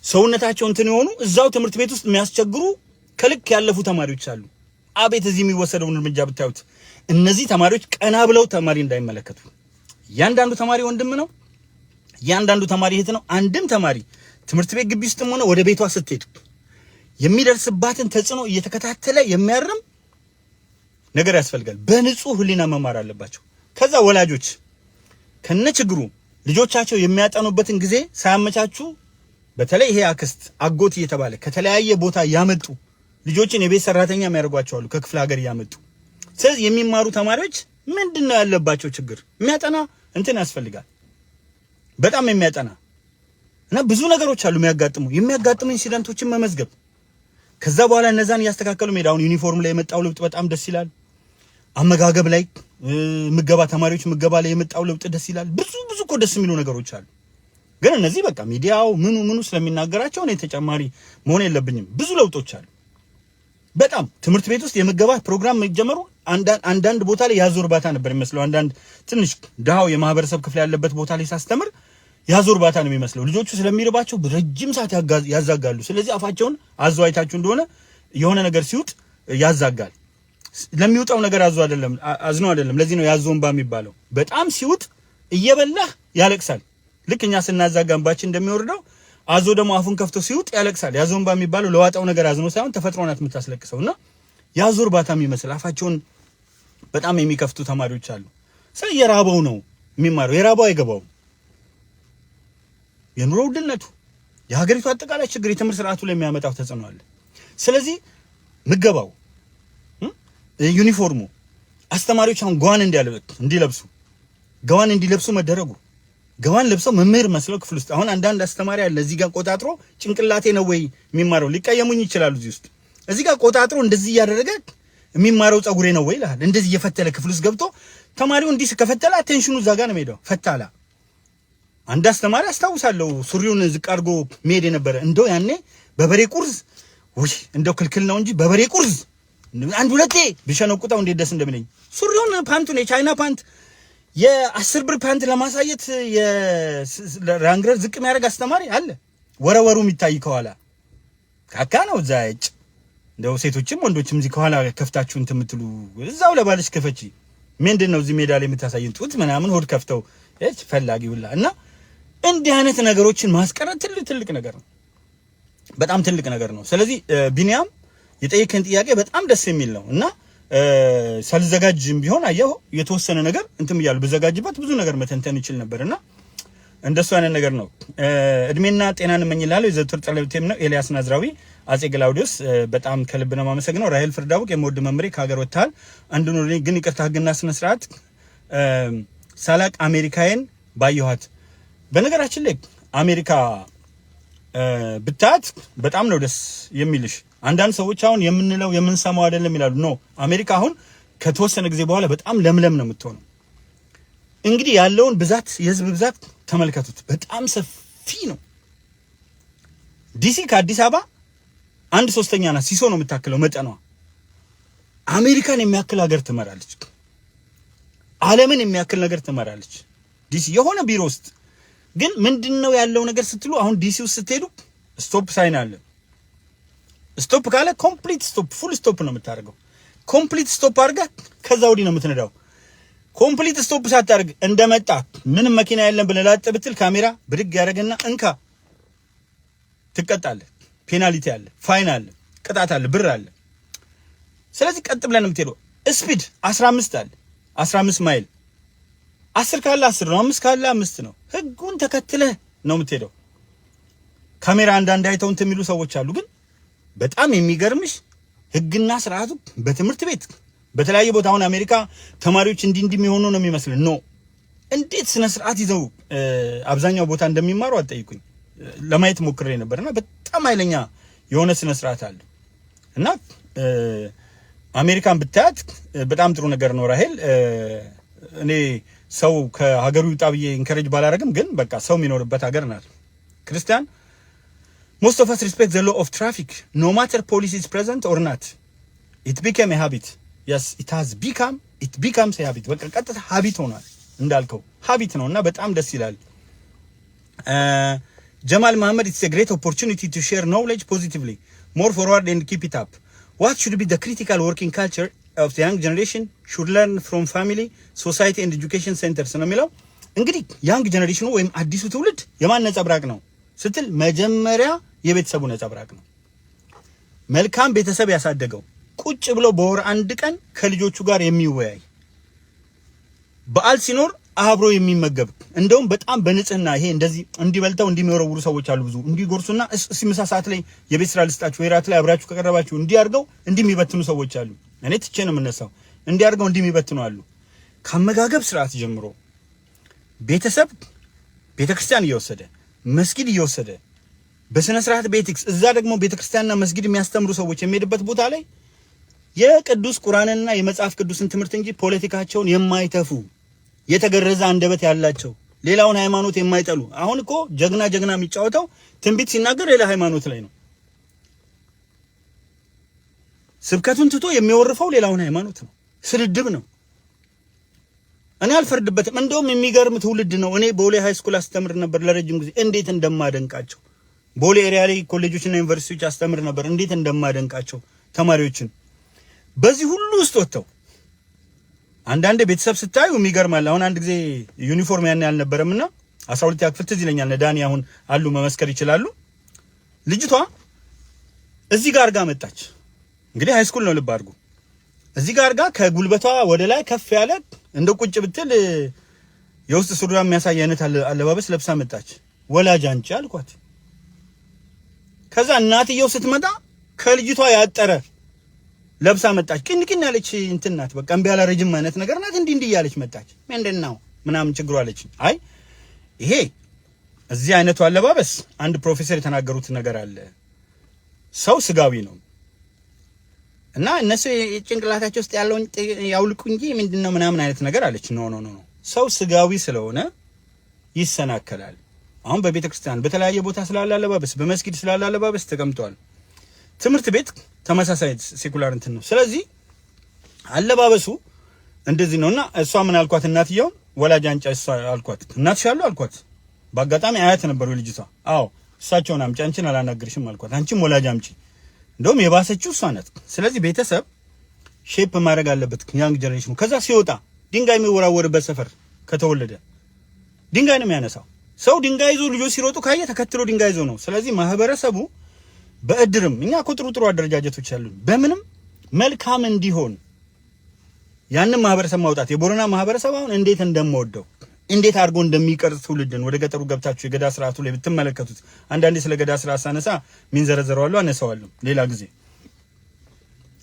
Speaker 1: ሰውነታቸው እንትን የሆኑ፣ እዛው ትምህርት ቤት ውስጥ የሚያስቸግሩ ከልክ ያለፉ ተማሪዎች አሉ። አቤት እዚህ የሚወሰደውን እርምጃ ብታዩት! እነዚህ ተማሪዎች ቀና ብለው ተማሪ እንዳይመለከቱ። እያንዳንዱ ተማሪ ወንድም ነው። እያንዳንዱ ተማሪ እህት ነው። አንድም ተማሪ ትምህርት ቤት ግቢ ውስጥም ሆነ ወደ ቤቷ ስትሄድ የሚደርስባትን ተጽዕኖ እየተከታተለ የሚያርም ነገር ያስፈልጋል። በንጹህ ሕሊና መማር አለባቸው። ከዛ ወላጆች ከነ ችግሩ ልጆቻቸው የሚያጠኑበትን ጊዜ ሳያመቻቹ፣ በተለይ ይሄ አክስት አጎት እየተባለ ከተለያየ ቦታ ያመጡ ልጆችን የቤት ሰራተኛ የሚያደርጓቸው አሉ፣ ከክፍለ ሀገር እያመጡ። ስለዚህ የሚማሩ ተማሪዎች ምንድን ነው ያለባቸው ችግር? የሚያጠና እንትን ያስፈልጋል። በጣም የሚያጠና እና ብዙ ነገሮች አሉ የሚያጋጥሙ incident ኦችን መመዝገብ፣ ከዛ በኋላ እነዛን እያስተካከሉ መሄድ። አሁን ዩኒፎርም ላይ የመጣው ለውጥ በጣም ደስ ይላል። አመጋገብ ላይ፣ ምገባ፣ ተማሪዎች ምገባ ላይ የመጣው ለውጥ ደስ ይላል። ብዙ ብዙ እኮ ደስ የሚሉ ነገሮች አሉ። ግን እነዚህ በቃ ሚዲያው ምኑ ምኑ ስለሚናገራቸው እኔ ተጨማሪ መሆን የለብኝም። ብዙ ለውጦች አሉ። በጣም ትምህርት ቤት ውስጥ የምገባ ፕሮግራም መጀመሩ አንዳንድ ቦታ ላይ ያዞ እርባታ ነበር የሚመስለው። አንዳንድ ትንሽ ድሃው የማህበረሰብ ክፍል ያለበት ቦታ ላይ ሳስተምር ያዞ እርባታ ነው የሚመስለው። ልጆቹ ስለሚርባቸው ረጅም ሰዓት ያዛጋሉ። ስለዚህ አፋቸውን አዞ አይታችሁ እንደሆነ የሆነ ነገር ሲውጥ ያዛጋል። ለሚውጣው ነገር አዞ አይደለም፣ አዝኖ አይደለም። ለዚህ ነው ያዞ እንባ የሚባለው። በጣም ሲውጥ እየበላህ ያለቅሳል። ልክ እኛ ስናዛጋ እንባችን እንደሚወርደው አዞ ደግሞ አፉን ከፍቶ ሲውጥ ያለቅሳል። ያዞ እንባ የሚባለው ለዋጣው ነገር አዝኖ ሳይሆን ተፈጥሮ ናት የምታስለቅሰው። እና ያዞ እርባታ የሚመስል አፋቸውን በጣም የሚከፍቱ ተማሪዎች አሉ። ስለ የራበው ነው የሚማረው፣ የራበው አይገባውም። የኑሮ ውድነቱ፣ የሀገሪቱ አጠቃላይ ችግር የትምህርት ስርዓቱ ላይ የሚያመጣው ተጽዕኖ አለ። ስለዚህ ምገባው፣ ዩኒፎርሙ፣ አስተማሪዎች አሁን ጓን እንዲለብሱ፣ ገዋን እንዲለብሱ መደረጉ፣ ገዋን ለብሰው መምህር መስለው ክፍል ውስጥ፣ አሁን አንዳንድ አስተማሪ አለ እዚህ ጋር ቆጣጥሮ፣ ጭንቅላቴ ነው ወይ የሚማረው፣ ሊቀየሙኝ ይችላሉ። እዚህ ውስጥ እዚህ ጋር ቆጣጥሮ እንደዚህ እያደረገ የሚማረው ጸጉሬ ነው ወይ ይልሃል። እንደዚህ እየፈተለ ክፍል ውስጥ ገብቶ ተማሪው እንዲህ ከፈተለ attention ኑ እዛ ጋር ነው የሚሄደው። ፈታላ አንድ አስተማሪ አስታውሳለሁ፣ ሱሪውን ዝቅ አድርጎ መሄድ የነበረ፣ እንደው ያኔ በበሬ ቁርዝ፣ ውይ እንደው ክልክል ነው እንጂ በበሬ ቁርዝ አንድ ሁለቴ ብሸነቁጠው እንዴት ደስ እንደሚለኝ። ሱሪውን፣ ፓንቱን፣ የቻይና ፓንት፣ የ10 ብር ፓንት ለማሳየት ራንግረር ዝቅ የሚያደርግ አስተማሪ አለ። ወረወሩ የሚታይ ከኋላ ካካ ነው። እዛ እጭ እንደው ሴቶችም ወንዶችም እዚህ ከኋላ ከፍታችሁ እንትን የምትሉ እዛው ለባልሽ ክፈቺ። ምንድን ነው እዚህ ሜዳ ላይ የምታሳይን ጡት ምናምን ሆድ ከፍተው እች ፈላጊ ሁላ? እና እንዲህ አይነት ነገሮችን ማስቀረት ትልቅ ትልቅ ነገር ነው። በጣም ትልቅ ነገር ነው። ስለዚህ ቢኒያም፣ የጠየከን ጥያቄ በጣም ደስ የሚል ነው እና ሳልዘጋጅም ቢሆን አየሁ የተወሰነ ነገር እንትን እያሉ ብዘጋጅበት ብዙ ነገር መተንተን ይችል ነበር እና እንደሱ አይነት ነገር ነው። እድሜና ጤናን እመኝልሃለሁ። የዘወትር ጸሎቴም ነው። ኤልያስ ናዝራዊ፣ አጼ ግላውዲዮስ፣ በጣም ከልብ ነው የማመሰግነው። ራሄል ፍርዳቡቅ፣ የምወድ መምሬ ከሀገር ወጥተሃል። አንድ ኑሪ ግን ይቅርታ፣ ህግና ስነ ስርዓት ሳላቅ አሜሪካዬን ባየኋት። በነገራችን ላይ አሜሪካ ብታያት በጣም ነው ደስ የሚልሽ። አንዳንድ ሰዎች አሁን የምንለው የምንሰማው አይደለም ይላሉ። No፣ አሜሪካ አሁን ከተወሰነ ጊዜ በኋላ በጣም ለምለም ነው የምትሆነው። እንግዲህ ያለውን ብዛት፣ የህዝብ ብዛት ተመልከቱት። በጣም ሰፊ ነው። ዲሲ ከአዲስ አበባ አንድ ሶስተኛ ናት። ሲሶ ነው የምታክለው መጠኗ። አሜሪካን የሚያክል ሀገር ትመራለች። ዓለምን የሚያክል ነገር ትመራለች። ዲሲ የሆነ ቢሮ ውስጥ ግን ምንድን ነው ያለው ነገር ስትሉ፣ አሁን ዲሲ ውስጥ ስትሄዱ stop sign አለ። Stop ካለ complete stop፣ full stop ነው የምታደርገው። Complete stop አድርገህ ከዛ ወዲህ ነው የምትነዳው። Complete stop ሳታደርግ እንደመጣ ምንም መኪና የለም ብለህ ላጥ ብትል ካሜራ ብድግ ያደርግና እንካ ትቀጣለህ። Penalty አለ፣ fine አለ፣ ቅጣት አለ፣ ብር አለ። ስለዚህ ቀጥ ብለን የምትሄደው speed 15 አለ፣ 15 ማይል፣ 10 ካለ 10 ነው፣ 5 ካለ 5 ነው። ህጉን ተከትለህ ነው የምትሄደው። ካሜራ አንዳንድ አይተው እንትን የሚሉ ሰዎች አሉ። ግን በጣም የሚገርምሽ ህግና ስርዓቱ በትምህርት ቤት፣ በተለያየ ቦታ አሁን አሜሪካ ተማሪዎች እንዲህ እንዲህ የሚሆኑ ነው የሚመስልን። No፣ እንዴት ስነ ስርዓት ይዘው አብዛኛው ቦታ እንደሚማሩ አትጠይቁኝ። ለማየት ሞክሬ ነበርና በጣም ኃይለኛ የሆነ ስነ ስርዓት አለ። እና አሜሪካን ብታያት በጣም ጥሩ ነገር ነው። ራሄል፣ እኔ ሰው ከሀገሩ ይውጣ ብዬ encourage ባላረግም ግን በቃ ሰው የሚኖርበት ሀገር ናት። ክርስቲያን፣ most of us respect the law of traffic no matter police is present or not. It became a habit. Yes, it has become, it becomes a habit። በቃ ቀጥታ habit ሆኗል፣ እንዳልከው habit ነው እና በጣም ደስ ይላል። ጀማል መሐመድ፣ it's a great opportunity to share knowledge positively. More forward and keep it up. What should be the critical working culture of the young generation should learn from family, society and education centers ነው የሚለው። እንግዲህ young generation ኑ ወይም አዲሱ ትውልድ የማን ነጸብራቅ ነው ስትል መጀመሪያ የቤተሰቡ ነጸብራቅ ነው። መልካም ቤተሰብ ያሳደገው፣ ቁጭ ብሎ በወር አንድ ቀን ከልጆቹ ጋር የሚወያይ፣ በዓል ሲኖር አብሮ የሚመገብ፣ እንደውም በጣም በንጽህና፣ ይሄ እንደዚህ እንዲበልተው እንዲሚወረውሩ ሰዎች አሉ። ብዙ እንዲጎርሱና እስኪ ምሳ ሰዓት ላይ የቤት ስራ ልስጣችሁ ወይ ራት ላይ አብራችሁ ከቀረባችሁ እንዲያርገው እንዲህ የሚበትኑ ሰዎች አሉ። እኔ ትቼ ነው የምነሳው። እንዲያርገው እንዲህ የሚበትኑ አሉ። ከአመጋገብ ስርዓት ጀምሮ ቤተሰብ ቤተክርስቲያን እየወሰደ፣ መስጊድ እየወሰደ፣ በስነ ስርዓት በ ethics፣ እዛ ደግሞ ቤተክርስቲያንና መስጊድ የሚያስተምሩ ሰዎች የሚሄድበት ቦታ ላይ የቅዱስ ቁርአንና የመጽሐፍ ቅዱስን ትምህርት እንጂ ፖለቲካቸውን የማይተፉ፣ የተገረዘ አንደበት ያላቸው፣ ሌላውን ሃይማኖት የማይጠሉ። አሁን እኮ ጀግና ጀግና የሚጫወተው ትንቢት ሲናገር ሌላ ሃይማኖት ላይ ነው። ስብከቱን ትቶ የሚወርፈው ሌላውን ሃይማኖት ነው። ስድድብ ነው። እኔ አልፈርድበትም። እንደውም የሚገርም ትውልድ ነው። እኔ ቦሌ high school አስተምር ነበር ለረጅም ጊዜ። እንዴት እንደማደንቃቸው፣ ቦሌ area ላይ ኮሌጆችና ዩኒቨርሲቲዎች አስተምር ነበር። እንዴት እንደማደንቃቸው ተማሪዎችን፣ በዚህ ሁሉ ውስጥ ወጥተው። አንዳንድ ቤተሰብ ስታዩ የሚገርማል። አሁን አንድ ጊዜ ዩኒፎርም ያን ያልነበረምና 12ኛ ክፍል ትዝ ይለኛል። ዳኒ አሁን አሉ፣ መመስከር ይችላሉ። ልጅቷ እዚህ ጋር አድርጋ መጣች። እንግዲህ high school ነው፣ ልብ አድርጉ። እዚህ ጋር አድርጋ ከጉልበቷ ወደ ላይ ከፍ ያለ፣ እንደ ቁጭ ብትል የውስጥ ሱሪዋ የሚያሳይ አይነት አለባበስ ለብሳ መጣች። ወላጅ አምጪ አልኳት። ከዛ እናትየው ስትመጣ ከልጅቷ ያጠረ ለብሳ መጣች። ቅን ቅን ያለች እንትን ናት። በቃ እምቢ ያለ ረጅም አይነት ነገር ናት። እንዲህ እንዲህ እያለች መጣች። ምንድን ነው ምናምን ችግሩ አለች። አይ፣ ይሄ እዚህ አይነቱ አለባበስ አንድ ፕሮፌሰር የተናገሩት ነገር አለ። ሰው ስጋዊ ነው እና እነሱ ጭንቅላታቸው ውስጥ ያለውን ያውልቁ እንጂ ምንድን ነው ምናምን አይነት ነገር አለች። No, no, no፣ ሰው ስጋዊ ስለሆነ ይሰናከላል። አሁን በቤተ ክርስቲያን በተለያየ ቦታ ስላለ አለባበስ፣ በመስጊድ ስላለ አለባበስ ተቀምጧል። ትምህርት ቤት ተመሳሳይ secular እንትን ነው። ስለዚህ አለባበሱ እንደዚህ ነውና እሷ ምን አልኳት፣ እናትየው ወላጅ አምጪ እሷ አልኳት። እናትሽ አሉ አልኳት። በአጋጣሚ አያት ነበሩ ልጅቷ። አዎ፣ እሳቸውን አምጪ፣ አንቺን አላናግርሽም አልኳት። አንቺም ወላጅ አምጪ። እንደውም የባሰችው እሷ ናት። ስለዚህ ቤተሰብ shape ማድረግ አለበት young generation ኑ። ከዛ ሲወጣ ድንጋይ የሚወራወርበት ሰፈር ከተወለደ ድንጋይ ነው የሚያነሳው። ሰው ድንጋይ ይዞ ልጆች ሲሮጡ ካየ ተከትሎ ድንጋይ ይዞ ነው። ስለዚህ ማህበረሰቡ በእድርም፣ እኛ እኮ ጥሩ ጥሩ አደረጃጀቶች አሉን፣ በምንም መልካም እንዲሆን ያንን ማህበረሰብ ማውጣት። የቦረና ማህበረሰብ አሁን እንዴት እንደምወደው፣ እንዴት አድርጎ እንደሚቀርጽ ትውልድን፣ ወደ ገጠሩ ገብታችሁ የገዳ ስርዓቱ ላይ ብትመለከቱት፣ አንዳንዴ ስለ ገዳ ስርዓት ሳነሳ ሚንዘረዘረዋለሁ፣ አነሳዋለሁ ሌላ ጊዜ፣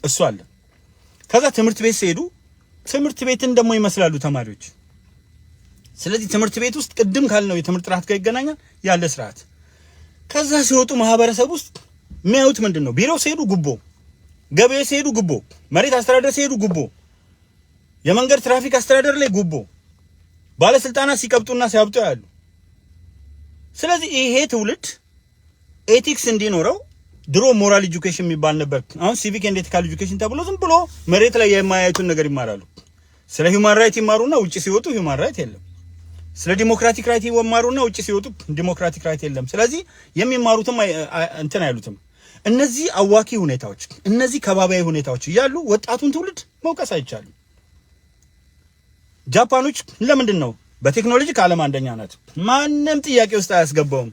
Speaker 1: እሱ አለ። ከዛ ትምህርት ቤት ሲሄዱ ትምህርት ቤትን ደግሞ ይመስላሉ ተማሪዎች። ስለዚህ ትምህርት ቤት ውስጥ ቅድም ካልነው የትምህርት ጥራት ጋር ይገናኛል ያለ ስርዓት። ከዛ ሲወጡ ማህበረሰብ ውስጥ የሚያዩት ምንድን ነው? ቢሮ ሲሄዱ ጉቦ፣ ገበያ ሲሄዱ ጉቦ፣ መሬት አስተዳደር ሲሄዱ ጉቦ፣ የመንገድ ትራፊክ አስተዳደር ላይ ጉቦ፣ ባለስልጣናት ሲቀብጡና ሲያብጡ ያሉ። ስለዚህ ይሄ ትውልድ ethics እንዲኖረው፣ ድሮ moral education የሚባል ነበር። አሁን civic and ethical education ተብሎ ዝም ብሎ መሬት ላይ የማያዩትን ነገር ይማራሉ። ስለ human right ይማሩና ውጭ ሲወጡ human right የለም። ስለ democratic right ይማሩና ውጭ ሲወጡ democratic right የለም። ስለዚህ የሚማሩትም እንትን አይሉትም። እነዚህ አዋኪ ሁኔታዎች፣ እነዚህ ከባቢያዊ ሁኔታዎች እያሉ ወጣቱን ትውልድ መውቀስ አይቻልም። ጃፓኖች ለምንድን ነው በቴክኖሎጂ ከዓለም አንደኛ ናት? ማንም ጥያቄ ውስጥ አያስገባውም።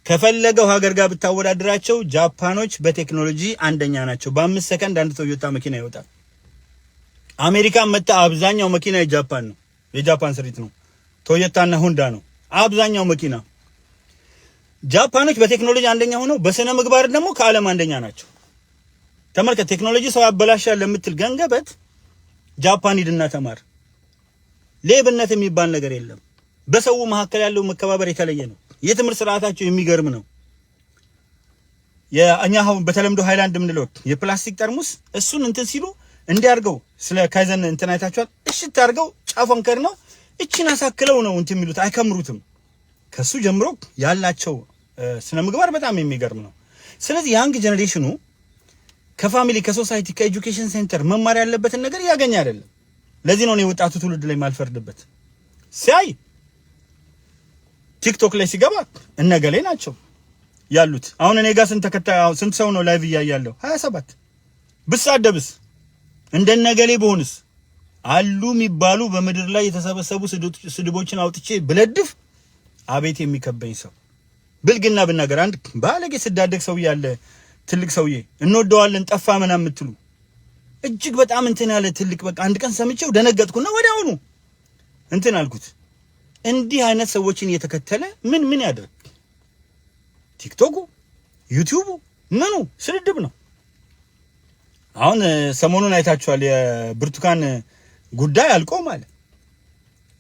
Speaker 1: ከፈለገው ሀገር ጋር ብታወዳድራቸው ጃፓኖች በቴክኖሎጂ አንደኛ ናቸው። በ5 ሰከንድ አንድ ቶዮታ መኪና ይወጣል። አሜሪካን መጣ፣ አብዛኛው መኪና የጃፓን ነው፣ የጃፓን ስሪት ነው። ቶዮታና ሆንዳ ነው አብዛኛው መኪና። ጃፓኖች በቴክኖሎጂ አንደኛ ሆነው በስነ ምግባር ደግሞ ከዓለም አንደኛ ናቸው። ተመልከት፣ ቴክኖሎጂ ሰው ያበላሻል ለምትል ገንገበት ጃፓን ሂድና ተማር። ሌብነት የሚባል ነገር የለም። በሰው መካከል ያለው መከባበር የተለየ ነው። የትምህርት ስርዓታቸው የሚገርም ነው። የእኛ አሁን በተለምዶ ሃይላንድ የምንለው የፕላስቲክ ጠርሙስ እሱን እንትን ሲሉ እንዲያርገው ስለ ካይዘን እንትን አይታችኋል። እሽት አድርገው ጫፏን ከድነው እቺን አሳክለው ነው እንትን የሚሉት፣ አይከምሩትም። ከሱ ጀምሮ ያላቸው ስነ ምግባር በጣም የሚገርም ነው። ስለዚህ young generation ኑ ከ family፣ ከ society፣ ከ education center መማር ያለበትን ነገር እያገኘ አይደለም። ለዚህ ነው እኔ ወጣቱ ትውልድ ላይ የማልፈርድበት። ሲያይ ቲክቶክ ላይ ሲገባ እነገሌ ናቸው ያሉት። አሁን እኔ ጋር ስንት ተከታይ፣ ስንት ሰው ነው live እያየ ያለው? 27። ብሳደብስ፣ እንደነገሌ በሆንስ፣ አሉ የሚባሉ በምድር ላይ የተሰበሰቡ ስድቦችን አውጥቼ ብለድፍ አቤት የሚከበኝ ሰው። ብልግና ብናገር፣ አንድ ባለጌ ስዳደግ ሰውዬ አለ፣ ትልቅ ሰውዬ እንወደዋለን፣ ጠፋ ምናምን የምትሉ፣ እጅግ በጣም እንትን ያለ ትልቅ፣ በቃ አንድ ቀን ሰምቼው ደነገጥኩና ወዲያውኑ እንትን አልኩት። እንዲህ አይነት ሰዎችን እየተከተለ ምን ምን ያደርግ? ቲክቶኩ፣ ዩቲዩቡ፣ ምኑ ስድብ ነው። አሁን ሰሞኑን አይታችኋል። የብርቱካን ጉዳይ አልቆም አለ።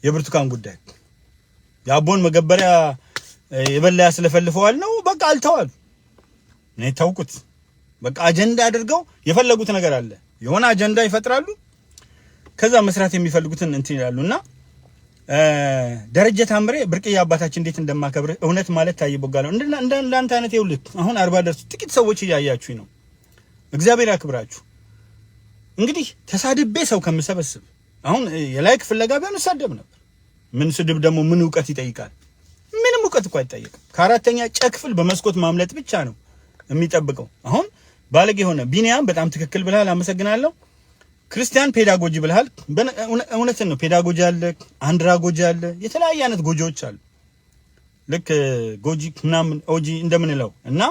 Speaker 1: የብርቱካን ጉዳይ የአቦን መገበሪያ የበላ ያስለፈልፈዋል ነው። በቃ አልተዋሉ። እኔ ታውቁት በቃ አጀንዳ አድርገው የፈለጉት ነገር አለ። የሆነ አጀንዳ ይፈጥራሉ። ከዛ መስራት የሚፈልጉትን እንትን ይላሉ። እና ደረጀ ታምሬ፣ ብርቅዬ አባታችን እንዴት እንደማከብርህ፣ እውነት ማለት ታዬ ቦጋለ ነው። እንደ እንዳንተ አይነት፣ ይኸውልህ አሁን 40 ደርሱ ጥቂት ሰዎች እያያችሁኝ ነው። እግዚአብሔር ያክብራችሁ። እንግዲህ ተሳድቤ ሰው ከምሰበስብ፣ አሁን የ like ፍለጋ ቢሆን እሳደብ ነበር። ምን ስድብ ደግሞ ምን እውቀት ይጠይቃል? ምንም እውቀት እኮ አይጠይቅም። ከአራተኛ ጨ ክፍል በመስኮት ማምለጥ ብቻ ነው የሚጠብቀው። አሁን ባለጌ ሆነ። ቢኒያም በጣም ትክክል ብለሃል፣ አመሰግናለሁ። ክርስቲያን pedagogy ብለሃል። እውነትን ነው። Pedagogy አለ፣ andragogy አለ፣ የተለያየ አይነት ጎጂዎች አሉ። ልክ ጎጂ ምናምን ኦጂ እንደምንለው። እና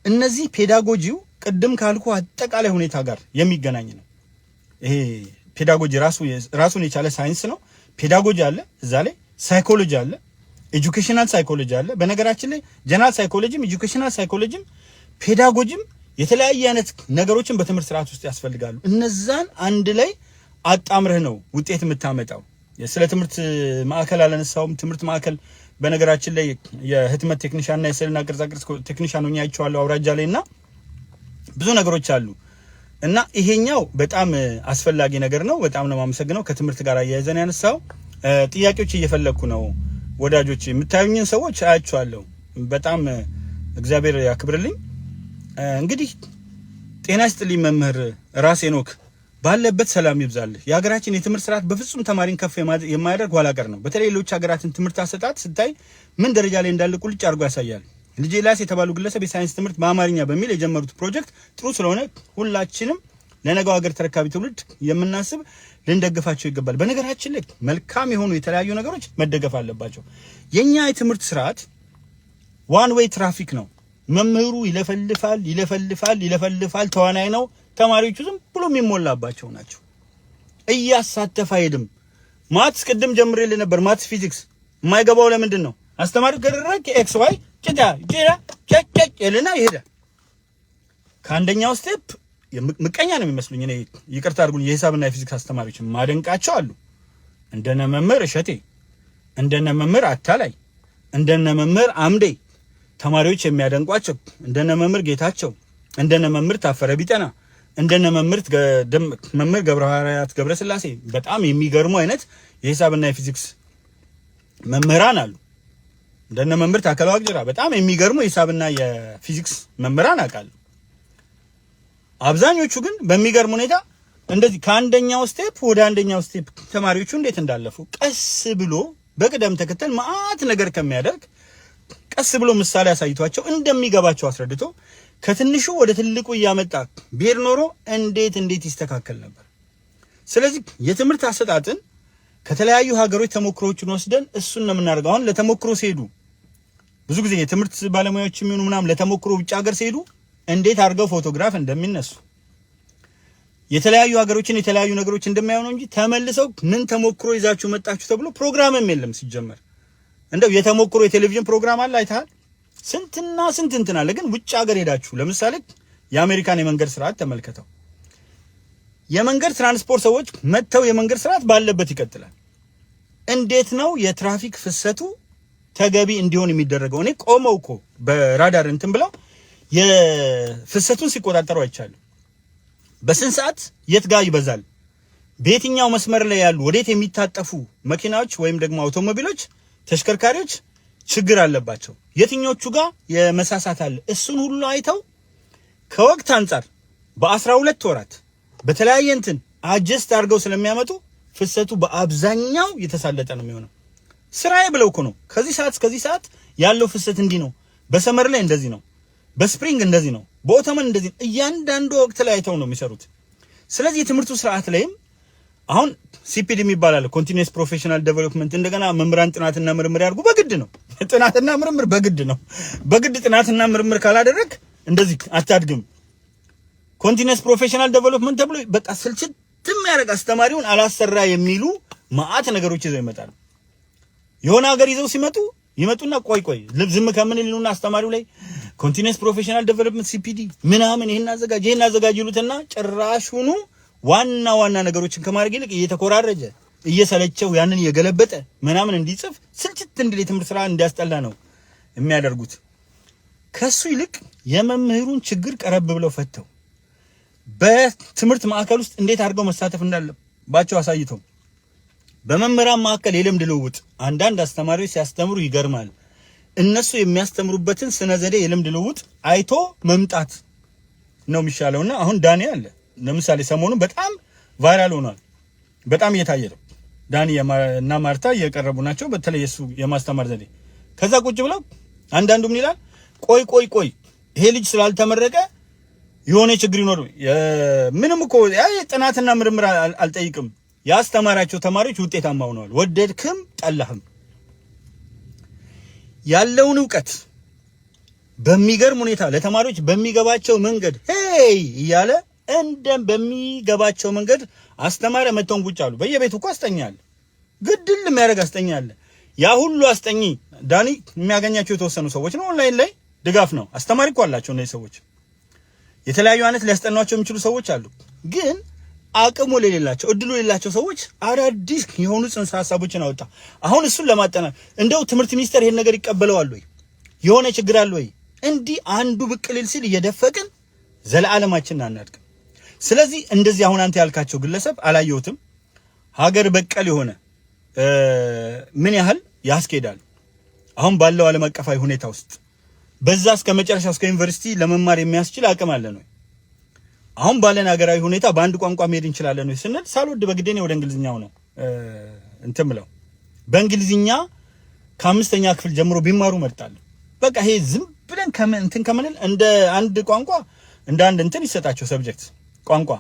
Speaker 1: እነዚህ pedagogy ው ቅድም ካልኩ አጠቃላይ ሁኔታ ጋር የሚገናኝ ነው። ይሄ pedagogy ራሱ ራሱን የቻለ ሳይንስ ነው። Pedagogy አለ፣ እዛ ላይ psychology አለ፣ educational psychology አለ። በነገራችን ላይ general psychology ም፣ educational psychology ም፣ pedagogy ም የተለያየ አይነት ነገሮችን በትምህርት ስርዓት ውስጥ ያስፈልጋሉ። እነዛን አንድ ላይ አጣምረህ ነው ውጤት የምታመጣው። ስለ ትምህርት ማዕከል አላነሳውም። ትምህርት ማዕከል በነገራችን ላይ የህትመት ቴክኒሻን እና የስዕልና ቅርጻቅርጽ ቴክኒሻን ሆኜ አይቼዋለሁ አውራጃ ላይ። እና ብዙ ነገሮች አሉ እና ይሄኛው በጣም አስፈላጊ ነገር ነው። በጣም ነው የማመሰግነው። ከትምህርት ጋር አያይዘን ያነሳው ጥያቄዎች እየፈለግኩ ነው። ወዳጆች፣ የምታዩኝን ሰዎች አያችኋለሁ። በጣም እግዚአብሔር ያክብርልኝ። እንግዲህ ጤና ይስጥልኝ መምህር ራስ ሄኖክ፣ ባለበት ሰላም ይብዛልህ። የሀገራችን የትምህርት ስርዓት በፍጹም ተማሪን ከፍ የማያደርግ ኋላ ቀር ነው። በተለይ ሌሎች ሀገራትን ትምህርት አሰጣጥ ስታይ ምን ደረጃ ላይ እንዳለ ቁልጭ አድርጎ ያሳያል። ልጅ ኤልያስ የተባሉ ግለሰብ የሳይንስ ትምህርት በአማርኛ በሚል የጀመሩት ፕሮጀክት ጥሩ ስለሆነ ሁላችንም ለነገው ሀገር ተረካቢ ትውልድ የምናስብ ልንደግፋቸው ይገባል። በነገራችን ላይ መልካም የሆኑ የተለያዩ ነገሮች መደገፍ አለባቸው። የኛ የትምህርት ስርዓት one way traffic ነው። መምህሩ ይለፈልፋል፣ ይለፈልፋል፣ ይለፈልፋል። ተዋናይ ነው። ተማሪዎቹ ዝም ብሎ የሚሞላባቸው ናቸው። እያሳተፈ አይሄድም። Maths ቅድም ጀምሬልህ ነበር። Maths፣ ፊዚክስ የማይገባው ለምንድን ነው? አስተማሪው ከደረክ X Y ጭዳ ጭዳ ጨጨ ይልና ይሄዳል። ከአንደኛው step ምቀኛ ነው የሚመስሉኝ። እኔ ይቅርታ አድርጉኝ፣ የሂሳብና የፊዚክስ አስተማሪዎች ማደንቃቸው አሉ። እንደነ መምህር እሸቴ፣ እንደነ መምህር አታላይ፣ እንደነ መምህር አምዴ፣ ተማሪዎች የሚያደንቋቸው፣ እንደነ መምህር ጌታቸው፣ እንደነ መምህር ታፈረ ቢጠና፣ እንደነ መምህር ገብረ ሐዋርያት ገብረስላሴ፣ በጣም የሚገርሙ አይነት የሂሳብና የፊዚክስ መምህራን አሉ። እንደነ መምህር ታከለ ዋቅጅራ በጣም የሚገርሙ የሂሳብና የፊዚክስ መምህራን አውቃለሁ። አብዛኞቹ ግን በሚገርም ሁኔታ እንደዚህ ከአንደኛው step ወደ አንደኛው step ተማሪዎቹ እንዴት እንዳለፉ፣ ቀስ ብሎ በቅደም ተከተል መዓት ነገር ከሚያደርግ፣ ቀስ ብሎ ምሳሌ አሳይቷቸው፣ እንደሚገባቸው አስረድቶ፣ ከትንሹ ወደ ትልቁ እያመጣ ቢሄድ ኖሮ እንዴት እንዴት ይስተካከል ነበር። ስለዚህ የትምህርት አሰጣጥን ከተለያዩ ሀገሮች ተሞክሮዎችን ወስደን እሱን ነው የምናደርገው። አሁን ለተሞክሮ ሲሄዱ ብዙ ጊዜ የትምህርት ባለሙያዎች የሚሆኑ ምናምን ለተሞክሮ ውጭ ሀገር ሲሄዱ እንዴት አድርገው ፎቶግራፍ እንደሚነሱ፣ የተለያዩ ሀገሮችን የተለያዩ ነገሮች እንደሚያዩ ነው እንጂ ተመልሰው ምን ተሞክሮ ይዛችሁ መጣችሁ ተብሎ ፕሮግራምም የለም። ሲጀመር እንደው የተሞክሮ የቴሌቪዥን ፕሮግራም አለ፣ አይተሃል? ስንትና ስንት እንትን አለ። ግን ውጭ ሀገር ሄዳችሁ ለምሳሌ የአሜሪካን የመንገድ ስርዓት ተመልከተው። የመንገድ ትራንስፖርት ሰዎች መጥተው የመንገድ ስርዓት ባለበት ይቀጥላል። እንዴት ነው የትራፊክ ፍሰቱ ተገቢ እንዲሆን የሚደረገው? እኔ ቆመው እኮ በራዳር እንትን ብለው የፍሰቱን ሲቆጣጠሩ አይቻለሁ። በስንት ሰዓት የት ጋር ይበዛል፣ በየትኛው መስመር ላይ ያሉ ወዴት የሚታጠፉ መኪናዎች ወይም ደግሞ አውቶሞቢሎች፣ ተሽከርካሪዎች ችግር አለባቸው፣ የትኞቹ ጋር የመሳሳት አለ፣ እሱን ሁሉ አይተው ከወቅት አንጻር በ12 ወራት በተለያየ እንትን adjust አድርገው ስለሚያመጡ ፍሰቱ በአብዛኛው የተሳለጠ ነው የሚሆነው። ስራዬ ብለው እኮ ነው። ከዚህ ሰዓት እስከዚህ ሰዓት ያለው ፍሰት እንዲህ ነው፣ በ summer ላይ እንደዚህ ነው፣ በ spring እንደዚህ ነው፣ በ autumn እንደዚህ ነው። እያንዳንዱ ወቅት ላይ አይተው ነው የሚሰሩት። ስለዚህ የትምህርቱ ስርዓት ላይም አሁን CPD የሚባል አለ፣ continuous professional development። እንደገና መምህራን ጥናትና ምርምር ያድርጉ፣ በግድ ነው። ጥናትና ምርምር በግድ ነው። በግድ ጥናትና ምርምር ካላደረግክ እንደዚህ አታድግም። Continuous professional development ተብሎ በቃ ስልችት የሚያደርግ፣ አስተማሪውን አላሰራ የሚሉ መዓት ነገሮች ይዘው ይመጣሉ። የሆነ ሀገር ይዘው ሲመጡ ይመጡና ቆይ ቆይ ዝም ከምን ይሉና አስተማሪው ላይ continuous professional development፣ CPD ምናምን ይሄን አዘጋጅ፣ ይሄን አዘጋጅ ይሉትና ጭራሹኑ ዋና ዋና ነገሮችን ከማድረግ ይልቅ እየተኮራረጀ፣ እየሰለቸው፣ ያንን እየገለበጠ ምናምን እንዲጽፍ፣ ስልችት እንዲል፣ የትምህርት ስራ እንዲያስጠላ ነው የሚያደርጉት። ከሱ ይልቅ የመምህሩን ችግር ቀረብ ብለው ፈተው፣ በትምህርት ማዕከል ውስጥ እንዴት አድርገው መሳተፍ እንዳለባቸው አሳይተው፣ በመምህራን መካከል የልምድ ልውውጥ፣ አንዳንድ አስተማሪዎች ሲያስተምሩ ይገርማል። እነሱ የሚያስተምሩበትን ስነ ዘዴ የልምድ ልውውጥ አይቶ መምጣት ነው የሚሻለውና አሁን ዳኒ አለ፣ ለምሳሌ ሰሞኑን በጣም viral ሆኗል። በጣም እየታየ ነው። ዳኒ እና ማርታ እየቀረቡ ናቸው። በተለይ የሱ የማስተማር ዘዴ። ከዛ ቁጭ ብለው አንዳንዱ ምን ይላል? ቆይ ቆይ ቆይ፣ ይሄ ልጅ ስላልተመረቀ የሆነ ችግር ይኖር። ምንም እኮ ያ ጥናትና ምርምር አልጠይቅም። ያስተማራቸው ተማሪዎች ውጤታማ ሆነዋል። ወደድክም ጠላህም ያለውን እውቀት በሚገርም ሁኔታ ለተማሪዎች በሚገባቸው መንገድ hey እያለ እንደ በሚገባቸው መንገድ አስተማረ። መተውን ቁጭ አሉ። በየቤቱ እኮ አስጠኝ አለ፣ ግድል የሚያደርግ አስጠኝ አለ። ያ ሁሉ አስጠኝ ዳኒ የሚያገኛቸው የተወሰኑ ሰዎች ነው። ኦንላይን ላይ ድጋፍ ነው። አስተማሪ እኮ አላቸው እነዚህ ሰዎች። የተለያዩ አይነት ሊያስጠኗቸው የሚችሉ ሰዎች አሉ። ግን አቅሙ የሌላቸው፣ እድሉ የሌላቸው ሰዎች አዳዲስ የሆኑ ጽንሰ ሀሳቦችን አወጣ። አሁን እሱን ለማጠናት እንደው ትምህርት ሚኒስቴር ይሄን ነገር ይቀበለዋል ወይ? የሆነ ችግር አለ ወይ? እንዲህ አንዱ ብቅ ሊል ሲል እየደፈቅን ዘለዓለማችንን አናድግም። ስለዚህ እንደዚህ አሁን አንተ ያልካቸው ግለሰብ አላየሁትም። ሀገር በቀል የሆነ ምን ያህል ያስኬዳል? አሁን ባለው ዓለም አቀፋዊ ሁኔታ ውስጥ በዛ እስከ መጨረሻ እስከ ዩኒቨርሲቲ ለመማር የሚያስችል አቅም አለን ወይ? አሁን ባለን ሀገራዊ ሁኔታ በአንድ ቋንቋ መሄድ እንችላለን ወይ ስንል ሳልወድ በግዴ እኔ ወደ እንግሊዝኛው ነው እንትን ብለው በእንግሊዝኛ ከአምስተኛ ክፍል ጀምሮ ቢማሩ እመርጣለሁ። በቃ ይሄ ዝም ብለን እንትን ከምንል እንደ አንድ ቋንቋ፣ እንደ አንድ እንትን ይሰጣቸው subject ቋንቋ።